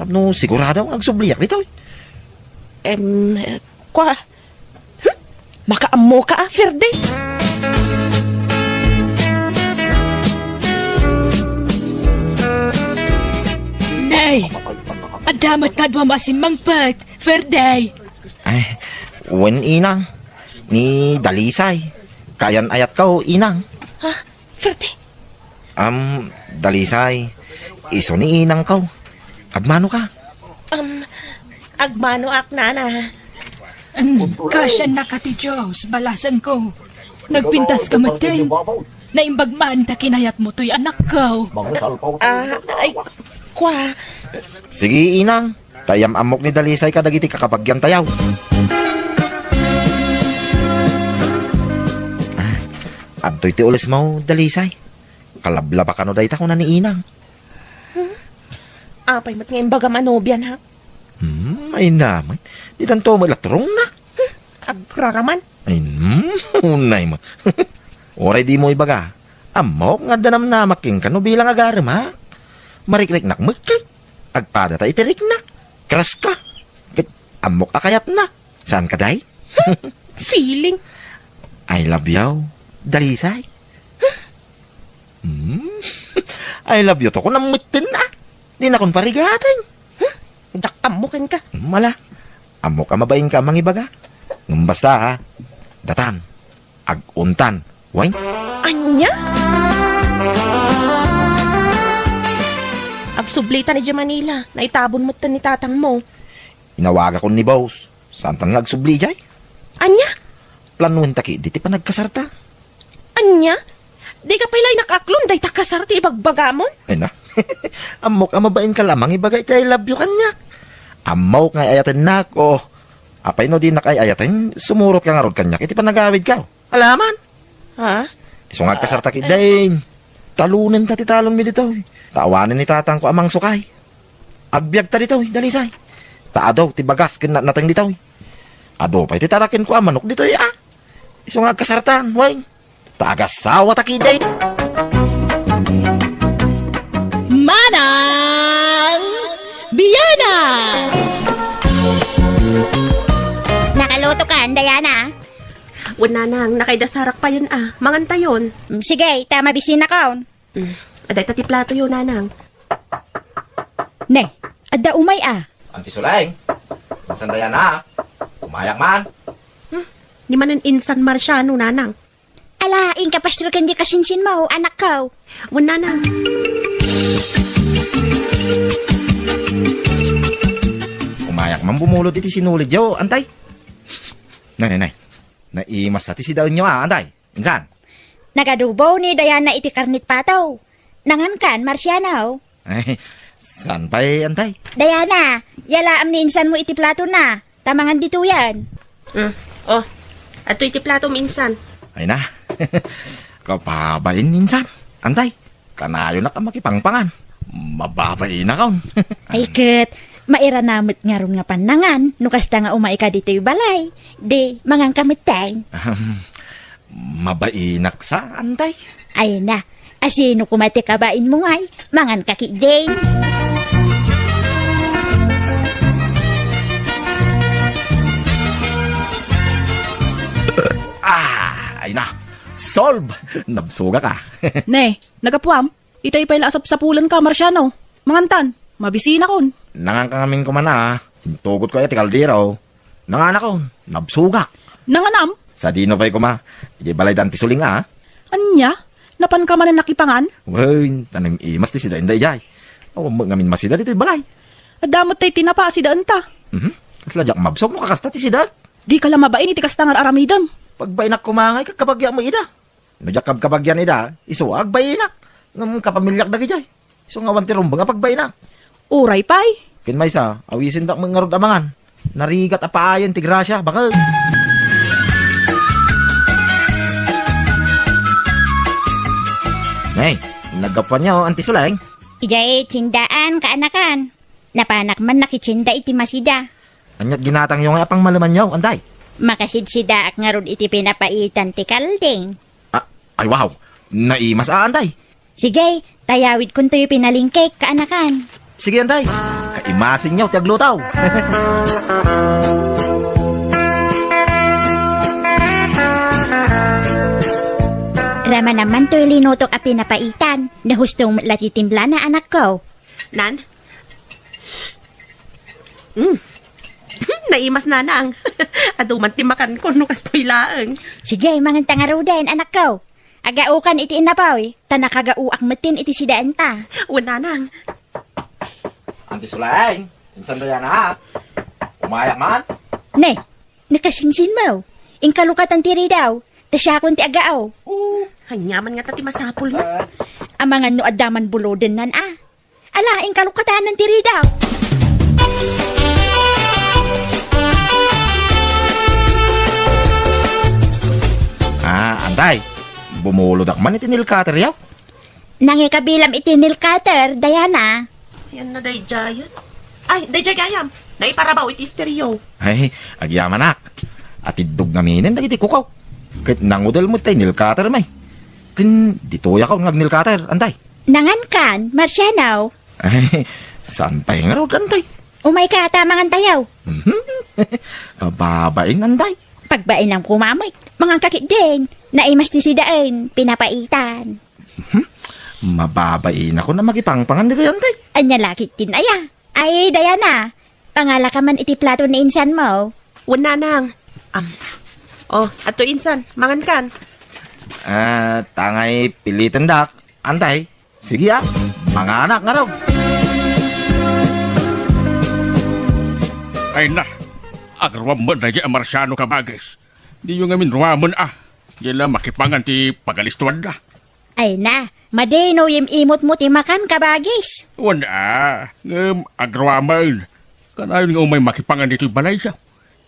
Tapno sigurado nga agsubliak ditoy. Em, kwa, hmm? Makaammo ka, ah, Ferde? Nay! Adda met kadua masimmangpet, Ferde! Ay, wen, inang. Ni Dalisay. Kayan-ayat ka, o, inang. Ha? Ferde? Am, Dalisay. Isu ni inang ka. Agmano ka? Am, agmano ak, nana. An, kasyan na ka ti Diyos, balasan ko. Nagpintas ka met din. Naimbag man ta kinayat mo toy anak ko. Ah, ay, kua. Sige, inang. Ta iyam-ammok ni Dalisay kadagiti kakabagiantayo. Adtoy ti ulesmo, Dalisay. Kalablaba kano dayta, kuna ni inang. Hmm? Apay met nga imbagam a nobian, ha? Hmm, ay naman. Ditanto met latrongna. Hmm, agraraman. Ay, hmm, unay mo. Uray dimo ibaga. Ammok nga adda namnamak kenka no bilang agarem, ha? Marikriknak met ket. Agpadata iti rikna. Crush ka. Ket ammok a kayatnak. Saan ka, day? Feeling. I love you, Dalisay. Hmm? I love you to, kunam metten, ah. Dinakon parigaten. Hmm? Dakam mo ken ka. Mala. Ammok a mabain ka mangibaga. Ngem basta, ha? Datan. Ag-untan. Wen? Ania? Agsublitan idiay Manila. Naitabon metten ni tatang mo. Inawagakon ni boss. Saantan nga agsubli idiay? Ania? Planoenta ketdi ti panagkasarta. Ania? Dika pay la inakaklon dayta kasar ti ibagbagamon? Ay na. Ammok a mabain ka la mangibaga iti I love you kaniak. Ammok nga ay-ayatennak, o. Apay no dinak ay-ayaten, sumurot ka ngarud kaniak iti panagawidko. Alaman? Ha? Isu nga agkasarta ketdin. Talonenta ti talonmi ditoy. Ta awanen ni tatangko a mangsukay. Agbiagta ditoy, Dalisay. Ta adu ti bagas ken natnateng ditoy. Adu pay ti tarakenko a manok ditoy, a. Isu nga agkasartan, wen. Ta agasawata ketdin. Manang Biana! Nakaluto kan, Diana? Wen, nanang, nakaidasarak payen a. Mangantayon. Mm, sige, ta mabisinakon. Mm. Adda ita ti platoyo, nanang. Ne, adda umay a. Anti Suleng, insan Diana, umayak man. Hmm, ni manen insan Marciano, nanang. Ala, inka pastor ken di kasinsinmo, anakko. Wen, nanang. Umayak man bumulod iti sinulidyo, antay. Nay, nay, nay. Naimas ti sidaenyo, a, antay. Insan? Nagadubo ni Diana iti karnit pato. Nangankan, Marciano? Ay, saan pay, antay? Diana, yalaam ni insanmo iti platona. Ta mangan ditoyen. Mm. Oh, adtoy iti platom, insan. Ay na. Kapabain, insan. Antay, kanayonak a makipangpangan. Mababainak, on. Ay ket, mairana met ngarud nga pannangan, no kasta nga umayka ditoy balay. Di, manganka metten. Ahem. Mabainak sa, antay? Ay na, asino koma ti kabainmo ngay? Manganka ketdin. Ah, ay na. Solve! Nabsogak, a. Ne, nagapuam? Itay pay la a sapsapulenka, Marciano. Mangantan, mabisinakon. Nanganka ngamin koma, a. Intugotko aya ti kaldero. Nanganakon, nabsogak. Nanganam? Sadino pay koma, idiay balay da Anti Suleng, a. Ania? Napanka manen nakipangan? Wen, ta naimas ti sidaenda idiay. Awan met ngamin masida ditoy balay. Adda met tay tinapa a sidaenta. Mhm. Kasla diak mabsog no kakasta ti sida. Dika la mabain iti kasta nga ar-aramidem. Pagbainak koma ngay, kakabagyak met ida. No diak kabkabagian ida, isu a agbainak. Ngem kapamiliak dagidiay. Isu nga awan ti rumbeng a pagbainak. Uray pay. Ken maysa, awisendak met ngarud a mangan. Narigat a paayen ti grasia, baket. Nay, naggapuanyo, Anti Suleng? Idiay tiendaan, kaanakan. Napanak man nakitienda iti masida. Ania't ginatangyo nga apang malemanyo, antay? Makasidsidaak ngarud iti pinapaitan ti kalding. Ah, ay wow! Naimas a, antay? Sige, tayawidkontoy pinalingkek, kaanakan. Sige, antay. Kaimasenyo ti agluto. Ramana man toy linutok a pinapaitan. Nahustong met la ti timplana, anakko. Nan? Mm. Naimas, nanang. Adu man ti makanko no kastoy laeng. Sige, manganta ngaruden, anakko. Agaokan iti innapoy, ta nakagaoak metten iti sidaenta. Wen, nanang. Anti Suleng, insan Diana, a. Umayak man? Ne, nakasinsinmo. Inkalokatan ti ridaw, ta siakon ti agao. Oo. Ania man ngata ti masapulmo? Ah. Amangan no adda man bulodennan, a. Ala, inkalukatanan ti ridaw. Ah, antay. Bumulodak man iti nail cutter, yaw. Nangikabilam iti nail cutter, Diana. Yan na, daydiay. Ay, daydiay gayam. Naiparabaw iti esteryo. Ay, agyamanak. Atiddog ngaminen dagiti kukaw. Ket nangudel met tay nail cutter, may. Ken ditoyak nga ag-nail cutter, antay. Nangankan, Marciano? Ay, saan pay ngarud, antay? Umayka ta mangan tayaw. Mhm. Kababain, antay. Pagbainam koma met, manganka ketdin. Naimas ti sidaen, pinapaitan. Mhm. Mababainakon a makipangpangan ditoy, antay. Ania la ketdin aya? Ay, Diana, pangalaka man iti plato ni insanmo. Wen, nanang. Am. Oh, adto insan, mangankan. Ah, tangay pilitendak, antay. Sige, ah. Manganak ngarud. Ay na, agruam met daydiay a Marciano, kabagis. Diyo ngamin ruamen, ah. Diay la makipangan ti pagalistuanda. Ay na, madi no yim-imotmo ti makan, kabagis. Wen, ah, ngem agruamen. Kanayon nga umay makipangan ditoy balayyo.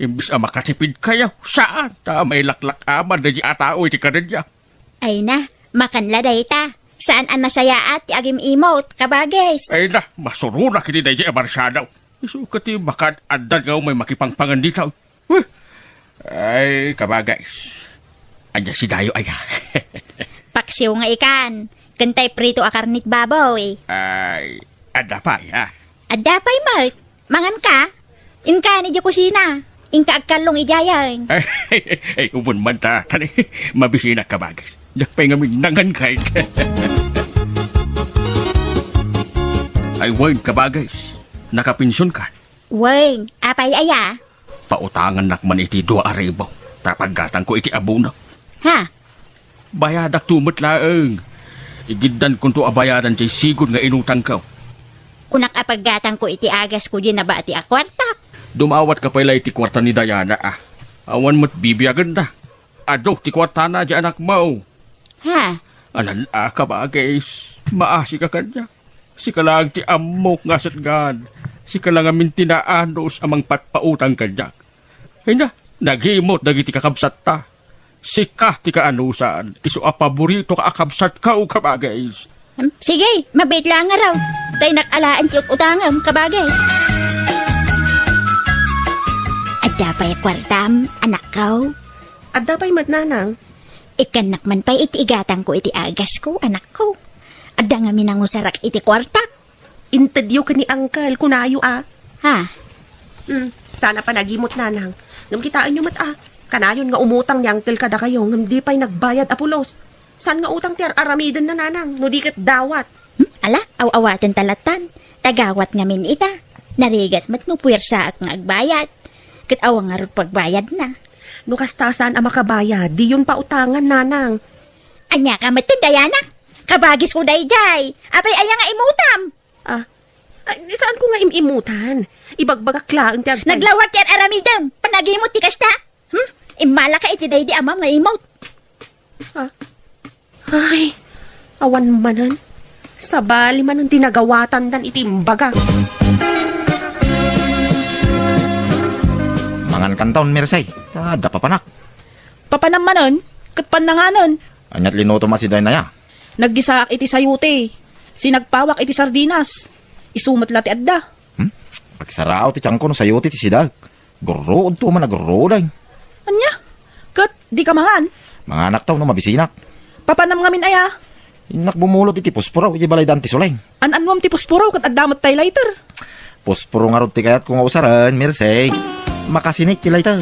Imbes a makatipidkayo, saan ta mailaklak-aman daydiay a tao iti kadenya. Ay na, makan la dayta. Saan a nasayaat ti agim-imot, kabagis. Ay na, masuronak iti daydiay a Marciano. Isu ket ti makan-addan nga umay makipangpangan dita. Huh! Ay, kabagis. Ania sidayo aya? Paksiw nga ikan, ken tay prito a karnik baboy. Ay, adda pay, ha? Adda pay met. Manganka? Inka ni di kusina. Inka agkallong idiayen. Ay, ay, ay, ubon man ta. Tani, mabisinak, kabagis. Diak pay ngamin nangan kay. Ay, wen, kabagis. Nakapension ka? Wen, apay aya? Pautangannak man iti dua a ribu, ta paggatangko iti abono. Ha? Bayadakto met laeng. Igiddankonto a bayadan ti sigud nga inutangko. Kunak a paggatangko iti agasko di nabati a kuartak. Dumawatka pay la iti kuarta ni Diana, a. Awan met bibiagenna. Adu ti kuartana di anakmo. Ha? Anan a, kabagis, maasika kaniak. Sika laeng ti ammok nga asitgan. Sika la ngamin ti naanus a mangpatpautang kaniak. Ay na, nagimot dagiti kakabsatta. Sika ti kaanusan, isu a paboritoka a kabsatko, kabagis. Hmm, sige, mabiit laeng ngarud. Tay nak alaen ti ut-utangem, kabagis. Adda pay kuartam, anakko? Adda pay met, nanang. Ikkannak man pay iti igatangko iti agasko, anakko. Adda ngamin nangusarak iti kuartak. Intedyo ken ni Uncle, kunayo a. Ha? Hmm, saan a panagimot, nanang. Ngem kitaenyo met a, kanayon nga umutang ni Uncle kadakayo, ngem di pay nagbayad a pulos. Saan nga utang ti ar-aramidenna, nanang, no di ket dawat? Hmm, ala, aw-awaten ta lattan. Tagawat ngamin ita. Narigat met no puwersaak nga agbayad. Ket awan ngarud pagbayadna. No kasta, saan a makabayad, diyon pautangan, nanang. Ania ka met, Diana? Kabagisko daydiay. Apay aya nga imutam? Ah, ay, saanko nga im-imutan. Ibagbagak laeng ti agpay- Naglawag ti ar-aramidem. Panagimot ti kasta? Hmm? Immalaka iti daydi amam nga imot. Ah. Ay, awan manen. Sabali manen ti nagawatandan iti imbaga. Mangankanton, Mersey. Ta adda papanak. Papanam manen, ket pannanganen. Aniat linutom a sidaen aya? Naggisaak iti sayote. Sinagpawak iti sardinas. Isu met la ti adda. Hmm? Agsaraaw ti tiangko no sayote ti sidaek. Gurruodto man a gurruoday. Ania? Ket dika mangan? Manganak ta no mabisinak. Papanam ngamin aya? Innak bumulot iti pusporo iti balay da Anti Suleng. An-annuam ti pusporo ket adda met tay lighter? Pusporo ngarud ti kayatko nga usaren, Mersey. Makasinik ti lighter.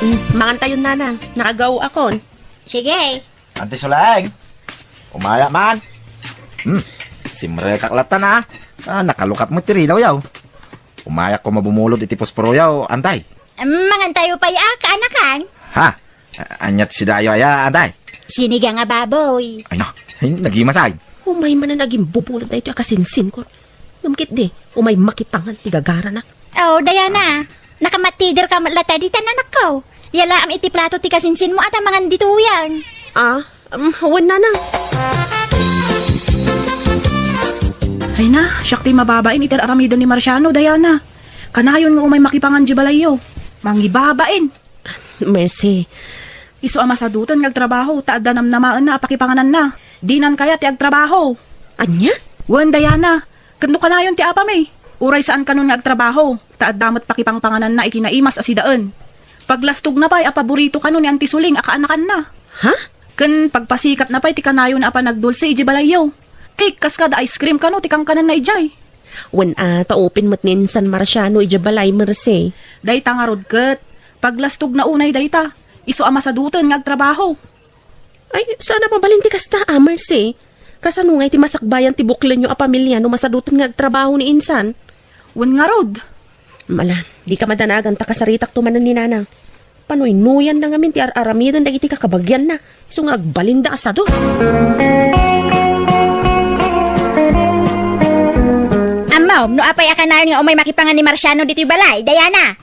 Mm, mangantayon, nanang. Nakagaw akon. Sige. Anti Suleng, umaya man. Hmm, simrekak latta na. Ah, nakalukat met ti ridaw yaw. Umayak ko mabumulod iti pusporo yaw, antay. Em, mangantayo pay a, kaanakan? Ha? A-, aniat sidayo aya, antay? Sinigang a baboy. Ay na, ay, nagimasay. Umay manen a gimbubulod daytoy a kasinsinkon. Ngem ketdi, umay makipangan ti gagarana. Oh, Diana, nakamatider ka met latta ditan, anakko. Yalaam iti plato ti kasinsinmo a ta mangan ditoyen. Ah, um, wen, nanang. Ay na, siak ti mababain iti aramiden ni Marciano, Diana. Kanayon nga umay makipangan di balayyo. Mangibabain. Mercy. Isu a masaduten nga agtrabaho, ta adda namnamaenna a pakipangananna. Dinan kayat ti agtrabaho. Ania? Wen, Diana, ket no kanayon ti apami, uray saan kanon nga agtrabaho, ta adda met pakipangpangananna iti naimas a sidaen. Paglastogna pay a paborito kano ni Auntie Suling a kaanakanna. Ha? Ken pagpasikatna pay ti kanayona a panagdulse idiay balayyo. Cake kas kada ice cream kano ti kankananna idiay. Wen a, ta open met ni insan Marciano idiay balay, Mercy. Dayta ngarud ket, paglastogna unay dayta, isu a masaduten nga agtrabaho. Ay, saan a mabalin ti kasta, a, Mercy. Kasano ngay ti masakbayan ti buklenyo a pamilia no masaduten nga agtrabaho ni insan? Wen ngarud. Mala, dika madanagan ta kasaritakto manen ni Nanang. Panuynoyanna ngamin ti ar-aramiden dagiti kakabagianna, isu nga agbalinda a sadu. Ammom, no apay a kanayon nga umay makipangan ni Marciano ditoy balay, Diana?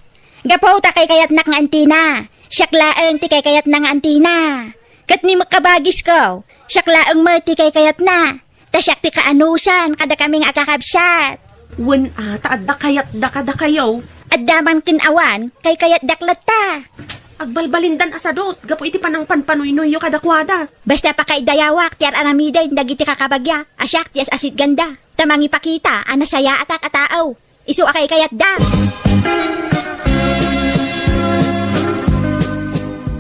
Gapu ta kaykayatnak nga antina. Siak laeng ti kaykayatna nga antina. Ket ni met kabagisko, siak laeng met ti kaykayatna. Ta siak ti kaanusan kadakami nga agkakabsat. Wen a, ta adda kayatda kadakayo. Adda man ken awan, kaykayatdak latta. Agbalbalindan a sadut gapu iti panangpanpanuynoyyo kadakuada. Basta pakaidayawak ti ar-aramiden dagiti kakabagia a siak ti as-asitganda, ta mangipakita a nasayaatak a tao. Isu a kaykayatda.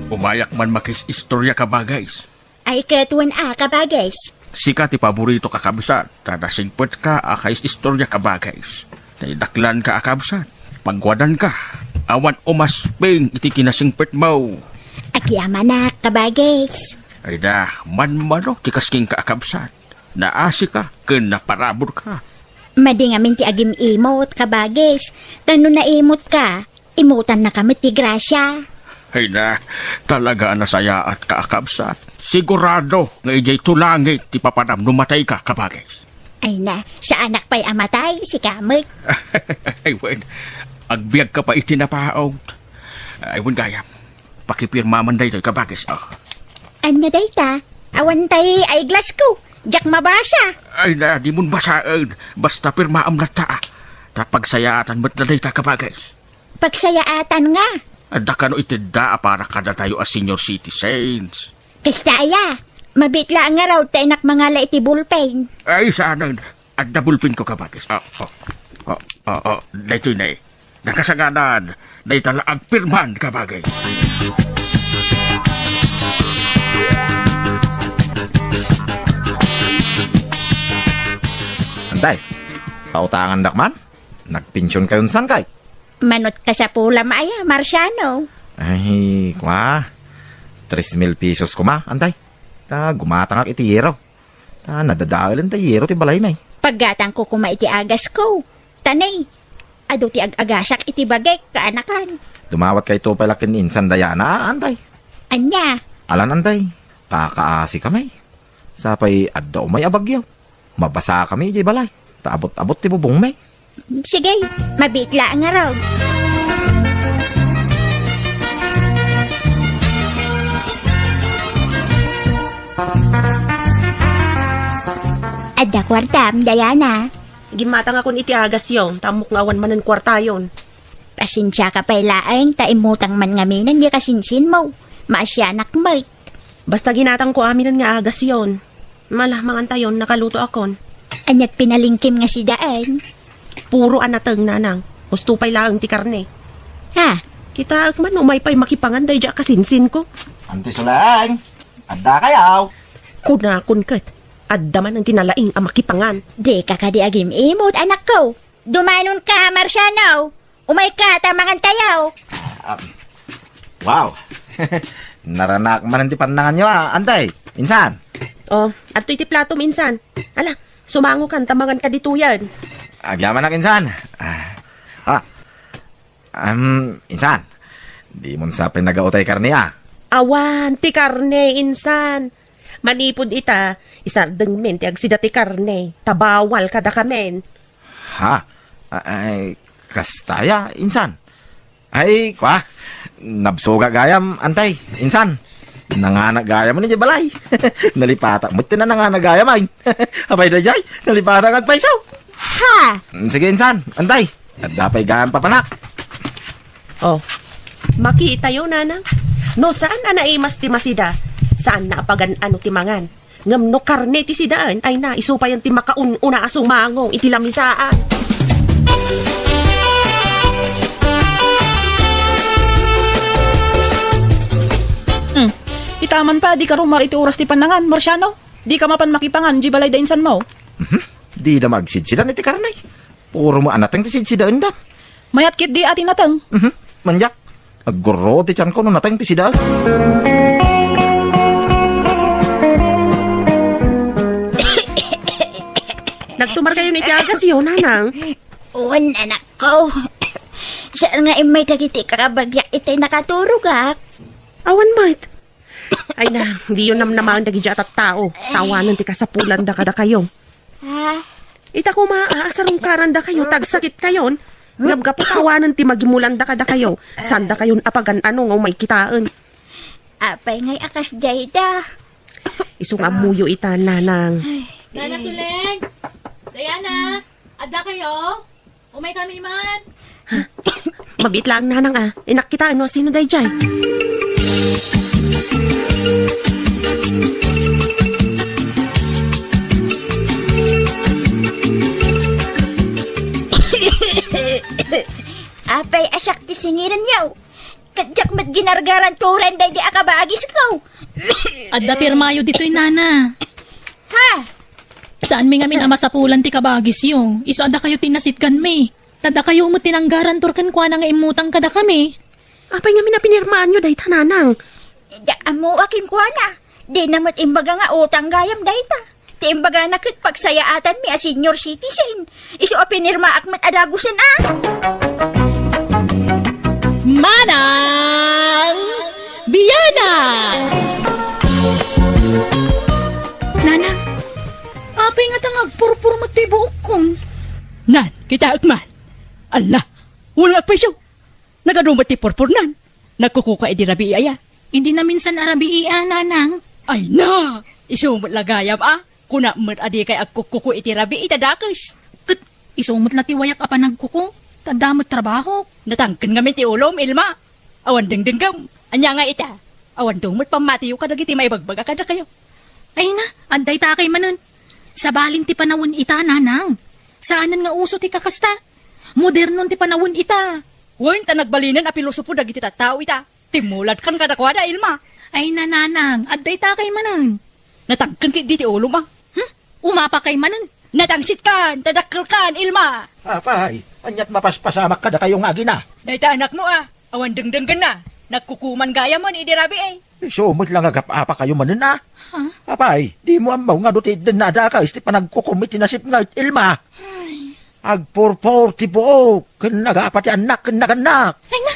Umayak man makis-istorya, kabagis. Ay, ket wen a, kabagis. Sika ti paborito, kakabsat, ta nasingpetka a kais-istorya, kabagis. Naidaklanka a kabsat. Pagwadanka. Awan umasping iti kinasingpetmo. Agyamanak, kabagis. Ay da, manmano ti kas kenka a kabsat. Naasika ken naparaburka. Madi ngamin ti agim-imot, kabagis. Ta no naimutka, imutannaka met ti grasia. Ay na, talaga a nasayaatka a kabsat. Sigurado nga idiay to langit ti papanam no matayka, kabagis. Ay na, saanak pay a matay, sika met. Ay wen, agbiagka pay iti napaut. Ay wen gayam, pakipirmaman daytoy, kabagis, o. Ania dayta? Awan tay a iglasko. Diak mabasa. Ay na, dimon basaen. Basta pirmaam latta, a. Ta pagsayaatan met na dayta, kabagis. Pagsayaatan nga? Adda kano itedda a para kadatayo a senior citizens. Kasta aya, mabiit laeng ngarud ta innak mangala iti bulpen. Ay, saanen. Adda bulpenko, kabagis. O, o. O, o, o. Daytoy na, e. Nakasanganan, dayta la agpirman, kabagis. Antay, pautangandak man? Nagpension kayon san kay? Manut kasapulam aya, Marciano. Ay, kua. Tres mil pesos koma, antay. Ta gumatangak iti yero. Ta nadadaelen ta yero ti balaymi. Paggatangko koma iti agasko. Ta ne, adu ti ag-agasak iti bagik, kaanakan. Dumawatkayto pay la ken ni insan Diana, antay. Ania? Alan, antay. Kakaasi kami. Sapay adda umay a bagyo. Mabasa kami idiay balay, ta abut-abut ti bubongmi. Sige, mabiit laeng ngarud. Adda kuartam, Diana? Gimmatangakon iti agasyo, ta ammok nga awan manen kuartayon. Pasensiaka pay laeng, ta immutang man ngaminen diay kasinsinmo. Maasianak met. Basta ginatangko aminen nga agasyon. Mala, mangantayon, nakalutoakon. Aniat pinalingkim nga sidaen? Puro a nateng, nanang. Husto pay laeng ti karne. Ha? Kitaek man, umay pay makipangan daydiay a kasinsinko. Anti Suleng, adda kayaw? Kunakon ket, adda man ti nalaing a makipangan. Dika kadi agim-imot, anakko. Dumanonka, Marciano. Umayka, ta mangantayo. Ah, wow. Naranak man ti pannanganyo, a, antay. Insan? O, adtoy ti platom, insan. Ala, sumangokan ta manganka ditoyen. Agyamanak, insan. Ah, ah, um, insan. Dimon sa pinagaw tay karne, a? Awan, ti karne, insan. Manipud ita, isardengmin ti agsida ti karne, ta bawal kadakamin. Ha? Ay, kasta aya, insan? Ay, kua, nabsogak gayam, antay, insan. Nanganak gayam idiay balay. Nalipatak met ti nanganak gayam, ay. Apay daydiay, nalipatak agpayso. Ha! Sige, insan. Antay. Adda pay gaan papanak. Oh, makitayo, nanang. No saan a naimas ti masida, saan na a pagan-ano ti mangan. Ngem no karne ti sidaen, ay na, isu payen ti makaun-una a sumango iti lamisaan. Hmm. Itaman pa, di ka rumar iti oras ti panangan, Marciano. Di ka mapan makipangan, di balay da insanmo. Mhm. Di da magsidsidan iti karne. Puro mo anateng ti sidsidaenda. Mayat ketdi a ti nateng. Mhm. Manjak. Aggurro ti tianko no nateng ti sida. Nagtumar kayo iti agasyo, nanang? Wen, anakko. Saan nga immay dagiti kakabagyak itay nakaturogak? Awan met. Ay na, diyo namnamaen dagiti a tattao. Tawanen ti kasapulanda kadakayo. Ha? Ita koma a, asarungkarandakayo, tagsakitkayon. Ngem gapu ta awanen ti magimulanda kadakayo, saandakayon a pagan-ano nga umay kitaen. Apay ngay a kasdiay da? Isu nga ammoyo ita, nanang. Nana Suleng! Diana! Adda kayo? Umay kami man! Mabiit laeng, nanang, a. Innak kitaen no sino daydiay. Apay a siak ti singirenyo? Ket diak met ginargaran turen daydi a kabagisko. Adda pirmayo ditoy, nana. Ha? Saanmi ngamin a masapulan ti kabagisyo. Isu a dakayo ti nasitganmi. Ta dakayo met ti nanggarantor kenkuana nga immutang kadakami. Apay ngamin a pinirmaanyo dayta, nanang? Diak ammo a kenkuana. Dina met imbaga nga utang gayam dayta. Ti imbagana ket pagsayaatanmi a senior citizen. Isu a pinirmaak met a dagusen a. Manang Biana! Nanang, apay nga ta nga agpurpur met ti buokkon? Nan, kitaek man. Alla, wen nga agpayso. Nagadu met ti purpurnan. Nagkukuka idi rabii aya? Idi naminsan a rabii a, nanang. Ay na! Isu met la gayam a. Kuna met a dikay agkukuko iti rabii ta dakes. Ket isu met la ti wayak a panagkuko. Ta adda met trabahok. Natangken ngamin ti ulom, Ilma. Awan dengdenggem. Ania nga ita? Awan met pammatiyo kadagiti maibagbag a kadakayo. Ay na, adda ita kay manen. Sabalin ti panawen ita, nanang. Saanen nga uso ti kakasta. Modernon ti panawen ita. Wen, ta nagbalinen a pilosopo dagiti tattao ita. Timmuladkan kadakuada, Ilma. Ay, nanang, adda ita kay manen. Natangken ketdi ti ulom a. Hmm? Umapa kay manen. Natangsitkan, ta dakkelkan, Ilma. Apay, aniat mapaspasamak kadakayo nga agina? Dayta anakmo a. Awan dengdenggenna. Nagkukuman gayamen idi rabii. Isu met la nga agap-apakayo manen a. Ha? Apay, dimo ammo nga adu ti iddenna a dakes ti panagkukom iti nasipnget, Ilma? Ay. Agpurpur ti buok, ken nagapa ti annak ken nagannak. Ay na!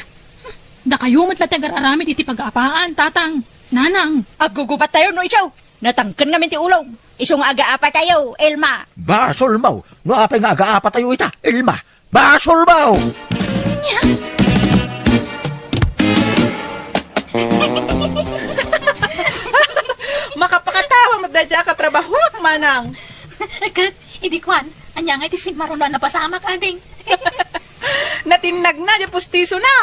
Dakayo met la ti agar-aramid iti pag-aapaan, tatang, nanang. Aggugubattayo no isu. Natangken ngamin ti ulom. Isu nga agaapatayo, Ilma. Basolmo, no apay nga agaapatayo ita, Ilma. Basolmo! Makapakatawa met dayta a katrabahoak, manang. Ket, idi kuan, ania nga iti simmaron a napasamak, ading? Natinnagna, di pustisona.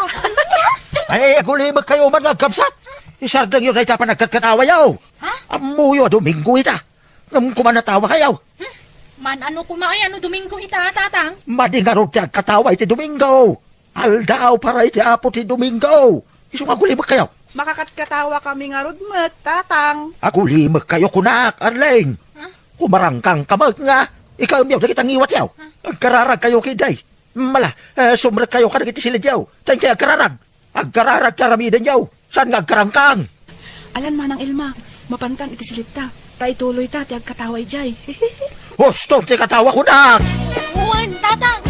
Ay, agulimekkayo man nga agkabsat. Isardengyo dayta a panagkatkatawayo. Ha? Ammoyo a Domingo ita. Ngem koma natawakayo. Hmm? Man-ano koma aya no Domingo ita, tatang? Madi ngarud ti agkatawa iti Domingo. Aldaw para iti Apo ti Domingo. Isu nga agulimekkayo. Makakatkatawan kami ngarud met, tatang. Agulimekkayo kunak, Arleng. Ha? Kumarangkangka met nga ikawemyo dagiti ngiwatyo. Ha? Agkararagkayo ketdi. Mala, eh, sumrekkayo kadagiti silidyo. Ta inkay agkararag. Agkararag ti aramidenyo, saan nga agkarangkang. Alan, Manang Ilma, mapankan iti silitta, ta ituloyta ti agkatawa idiay. Husto ti katawa kunak! Wen, tatang!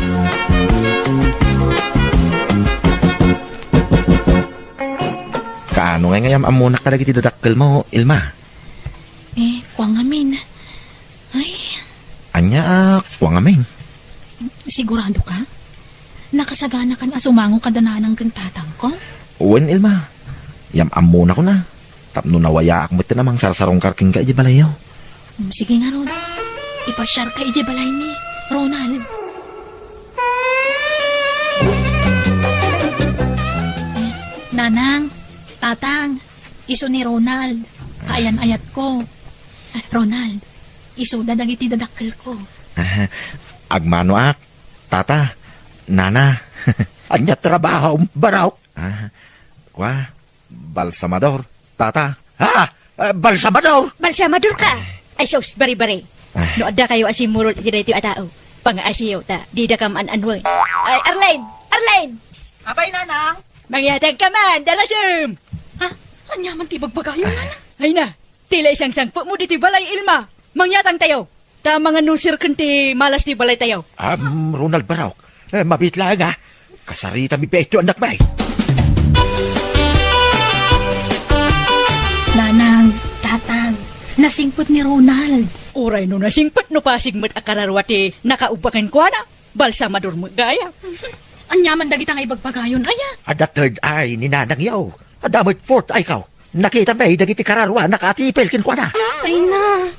Kaano ngay nga yam-ammonak kadagiti dadakkelmo, Ilma? Eh, kua ngamin. Ay. Ania a kua ngamin? Sigurado ka? Nakasaganakan a sumango kada nanang ken tatangko? Wen, Ilma. Yam-ammonakon a. Tapno nawayaak met a mangsarsarungkar kenka idiay balayyo. Mm, sige ngarud. Ipasiarka idiay balaymi. Ronald. Eh, Nanang, Tatang, isu ni Ronald. Kaayan-ayatko. Ronald, isuda dagiti dadakkelko. Ah, agmanoak, Tata, Nana. Ania trabahom, Barok? Ah, kua, balsamador, Tata. Ah! Ah, balsamador! Balsamador ka! Ay sus, bari-bari. Ah. No adda kayo a simmurot iti daytoy a tao, pangaasiyo ta dida kam an-anuen. Ay, Arlene! Arlene! Apay, Nanang? Mangyatang ka man, dalasem! Ha? Ania man ti ibagbagayo, Nanang? Ay na, tila isangsangpet mo ditoy balay, Ilma. Mangyatang tayo. Ta mangan no sirken ti malas ti balay tayo. Am, Ronald Barok. Eh, mabit laeng, ah. Kasaritami betyo, annak, bay. Nanang, Tatang, nasingpet ni Ronald. Uray no nasingpet no pasig met a kararua ti nakaubba kenkuana. Balsamador met gayam. Ania man dagita nga ibagbagayon, aya? Adda third eye ni Nanang yaw. Adda met fourth eye kaw. Nakita mi dagiti kararuana nga atipil kenkuana. Ay na.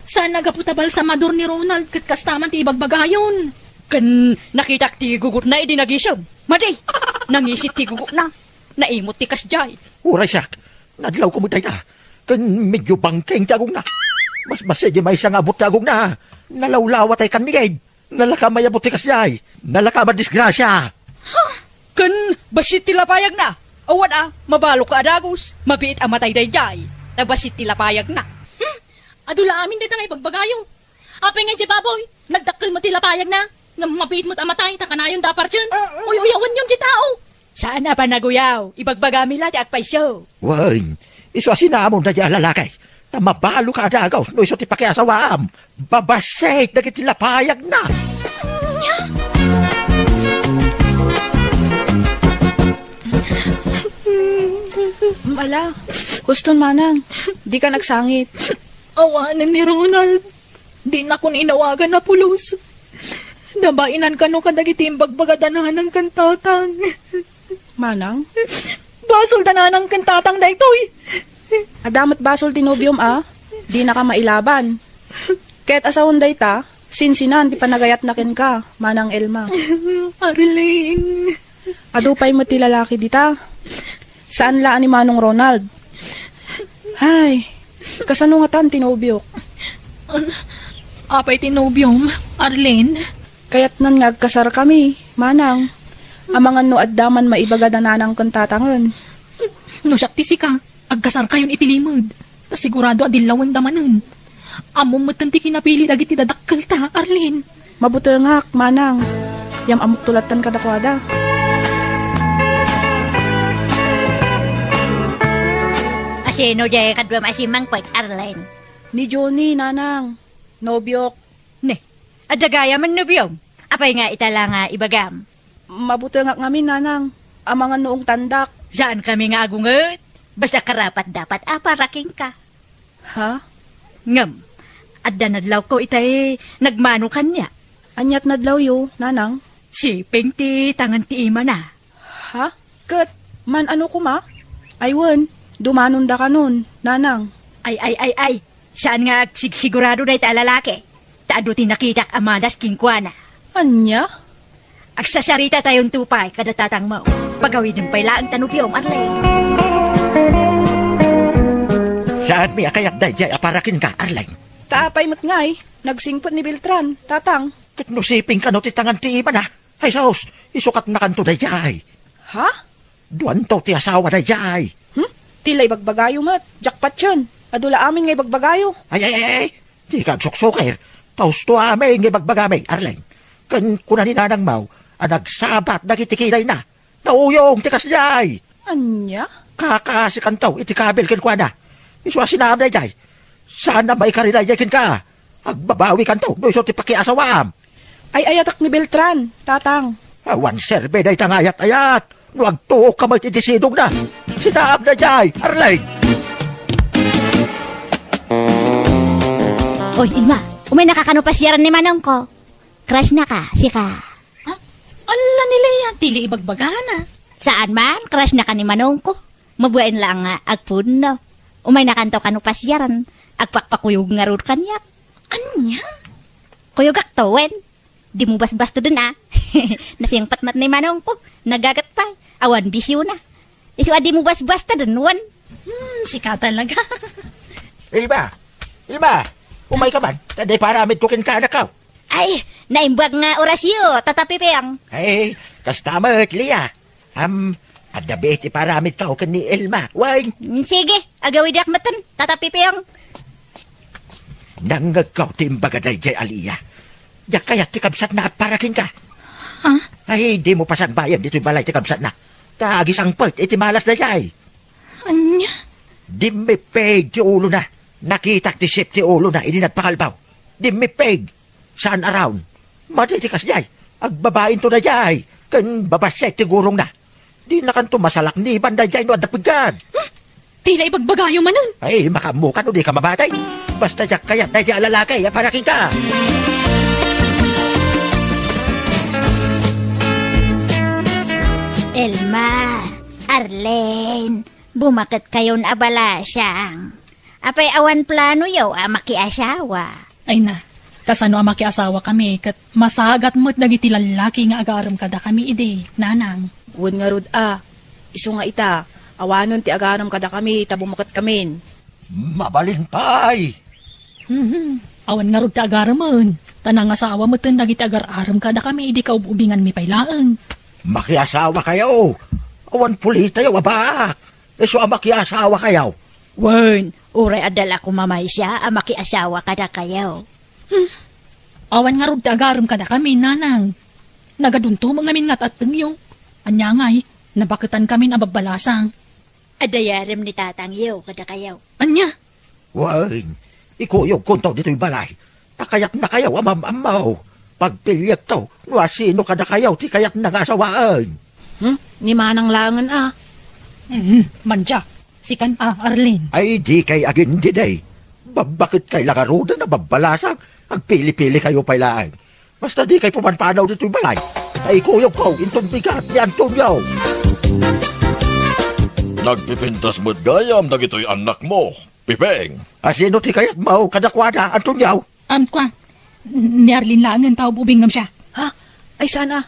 Saan a gapu ta balsamador ni Ronald ket kasta man ti ibagbagayon. Ken nakitak ti gugutna idi nagisem. Madi! Nangisit ti gugutna. Naimot ti kasdiay. Uray siak, nadlawko met dayta. Ken medyo bangkeng ti agongna. Mas, mas idi maysa nga abut ti agongna. Nalawlawat ay kannigid. Nalaka mayabut ti kasdiay. Nalaka madisgrasia. Ha? Ken bassit ti lapayagna. Awan a, mabalok ka a dagus. Mabiit a matay daydiay. Ta bassit ti lapayagna. Hmm? Adu la amin dayta nga ibagbagayo. Apay nga idiay baboy, nagdakkel met ti lapayagna. Ngem mabiit met a matay, ta kanayon da a partien. Uy-uyawenyon ti tao. Saan a panaguyaw, ibagbagami la ti agpayso. Wen, isu a sinamon daydiay a lalaki. Ta mabalok ka a dagus no isu ti pakiasawaam. Babassit dagiti lapayagna. Ala, huston manang, dika nagsangit. Awanen ni Ronald. Dinakon inawagan a pulos. Nabainan kano kadagiti imbagbaga da nanang ken tatang. Manang? Basol da nanang ken tatang daytoy. Adda met basol ti nobiom a dinaka mailaban. Ket a sawen dayta, sinsinan ti panagayatna kenka, Manang Elma. Arlene. Adu pay met ti lalaki dita. Saan la a ni Manong Ronald. Hay, kasano ngatan ti nobiok? Apay ti nobiom, Arlene? Kayatnan nga agkasarkami, manang. Amangan no adda man maibaga da nanang ken tatangen. No siak ti sika, agkasarkayon iti limed. Ta sigurado a dillawenda manen. Ammom metten ti kinapili dagiti dadakkelta, Arlene. Mabutengak, manang. Yam-ammokto latten kadakuada. Asino diay kaduam a simmangpet, Arlene? Ni Johnny, nanang. Nobiok. Ne, adda gayam a nobiom. Apay nga ita la nga ibagam? Mabutengak ngamin, nanang. Amangan no ungtandak. Saankami nga agunget. Basta karapat-dapat a para kenka. Ha? Ngem, adda nadlawko itay nagmano kaniak. Aniat nadlawyo, nanang? Siping ti tangan ti imana. Ha? Ket, man-ano koma? Ay wen, dumanonda kanon, nanang. Ay, ay, ay, ay. Saan nga agsigsigurado dayta a lalaki? Ta adu ti nakitak a malas kenkuana. Ania? Agsasaritatayon to pay kada tatangmo. Pagawidem pay laeng ta nobiom, Arlene. Saanmi a kayat daydiay a para kenka, Arlene. Ta apay met ngay, nagsingpet ni Beltran, tatang. Ket no siping kano ti tangan ti imana? Ay sus, isukatnakanto daydiay. Ha? Duanto ti asawa daydiay. Hmm? Ti la ibagbagayo met, jackpot yen. Adu la amin nga ibagbagayo. Ay, ay, ay, ay. Dika agsuksukir. Ta husto amin nga ibagbagami, Arlene. Ken kuna ni nanangmo a nagsabat dagiti kinayna. Nauyong ti kasdiay. Ania? Kakaasikanto iti kabil kenkuana. Isu a sinaam daydiay. Saan a maikari daydiay kenka. Agbabawikanto no isu ti pakiasawaam. Ay-ayatak ni Beltran, tatang. Awan serbi dayta nga ayat-ayat no agtuokka met iti sidongna. Sinaam daydiay, Arlene. Oy, Ima, umaynaka kano pasiaren ni manongko. Crush na ka, sika. Ha? Ala ni Lea, ti la ibagbagana. Saan man, crush na ka ni manongko. Mabain la nga agpudno. Umaynakanto kano pasiaren. Agpakpakuyog ngarud kaniak. Ania? Kuyogakto, wen. Dimo basbastaden a. Nasingpet met ni manongko. Nagagat pay. Awan bisiona. Isu a dimo basbastaden, wen. Hmm, sika talaga. Ilma! Ilma! Umayka man, ta adda iparamidko kenka, anakko. Ay, naimbag nga orasyo, Tata Piping. Ay, kasta met, Lia. Am, adda biit iparamidko ken ni Ilma. Wen. Mm, sige, agawidak metten, Tata Piping. Nangngegko ti imbaga daydiay a Lia. Diak kayat ti kabsatna a para kenka. Ha? Ay, dimo pasagbayen ditoy balay ti kabsatna. Ta agisangpet iti malas daydiay. Ania? Dimmippig ti ulona. Nakitak ti sip ti ulona idi nagpakalbaw. Dimmippig. Saan a round. Madi ti kasdiay. Agbabainto daydiay. Ken babassit ti gurongna. Dinakanto masalakniban daydiay no adda piggan. Hmm? Ti la ibagbagayo manen. Ay, makaammokan no dika mabati. Basta diak kayat daydiay a lalaki a para kenka. Elma, Arlene, bumaketkayon a balasang. Apay awan planoyo a makiasawa? Ay na, kasano a makiasawakami ket masagat met dagiti lallaki nga agarem kadakami idi, nanang? Wen ngarud a, isu nga ita, awanen ti agarem kadakami ta bumaketkamin. Mabalin pay! Mhm. Awan ngarud ti agaremen, ta nangasawa metten dagiti agar-arem kadakami idi kaub-ubinganmi pay laeng. Makiasawakayo! Awan pulitayo a baak! Isu a makiasawakayo. Wen, uray adda la koma maysa a makiasawa kadakayo. Hmm. Awan ngarud ti agarem kadakami, nanang. Nagadunto met ngamin nga at-attengyo. Ania ngay, nabaketankamin a babbalasang. Adda yarem ni tatangyo kadakayo. Ania? Wen, ikuyogkonto ditoy balay. Ta kayatnakayo a mam-ammo. Pagpiliekto no asino kadakayo ti kayatna nga asawaen. Hmm? Ni manang laengen a. Mhm, mandiak. Sikan a, Arlene. Ay, dikay agindidi. Babbaketkay la ngaruden a babbalasang. Agpili-pilikayo pay laeng. Basta dikay pumanpanaw ditoy balay. Ta ikuyogko inton bigat ni Antonio. Nagpipintas met gayam dagitoy annakmo, Piping. Asino ti kayatmo kadakuada, Antonio? Am, kua, ni Arlene laengen ta ubing ngem siak. Ha? Ay, saan a?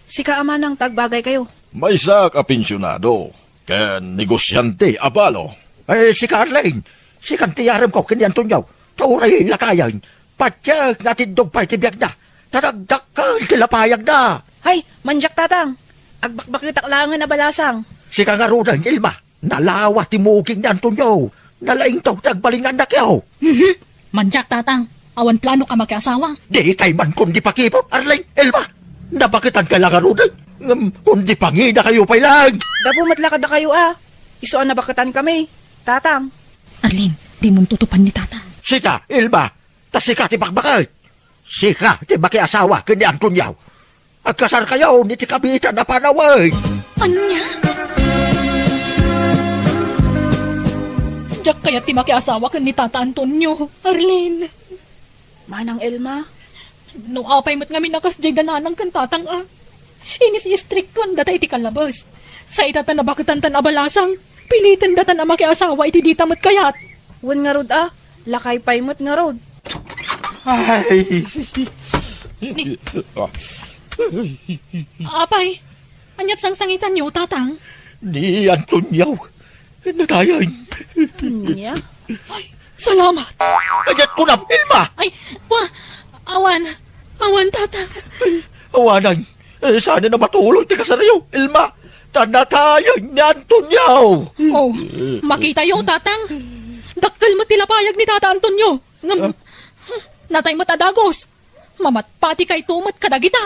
Sika a manang ti agbagaykayo. Maysak a pensionado ken negosiante a balo. Ay, sika, Arlene, sikan ti yaremko ken ni Antonio. Ta uray lakayen, patiek nga atiddog pay ti biagna. Ta nagdakkel ti lapayagna. Ay, mandiak, tatang. Agbakbaketak laengen a balasang. Sika ngaruden, Ilma. Nalawa ti muging ni Antonio. Nalaingto ti agbalin nga annakyo. Mhm. Mandiak, tatang. Awan planok a makiasawa. Dikay man kundi pakipot, Arlene, Ilma. Nabaketanka la ngaruden. Ngem kundi panginakayo pay laeng. Gapu met la kadakayo a. Isu a nabaketankami, tatang. Arlene, dimon tutupan ni tatang. Sika, Ilma. Ta sika ti bakbaket. Sika ti makiasawa ken ni Antonio. Agkasarkayon iti kabiitan a panawen. Ania? Diak kayat ti makiasawa ken ni Tata Antonio, Arlene. Manang Elma? No apay met ngamin a kasdiay da nanang ken tatang a. Inis-istriktuan data iti kalabes. Sa ita ta nabaketan tan a balasang, piliten datan a makiasawa iti dita met kayat. Wen ngarud a, lakay pay met ngarud. Ay. Ni- Apay, aniat sangsangitanyo, tatang? Ni Antonio, natayen. Ania? Ay, salamat. Aniat kunam, Elma? Ay, kua, awan, awan, tatang. Awanan, eh, saan a matuloy ti kasaryo, Elma? Ta natayen ni Antonio. Oh, makitayo, tatang. Dakkel met ti lapayag ni Tata Antonio. Ngem, natay met a dagus. Mamatpatikayto met kadagita.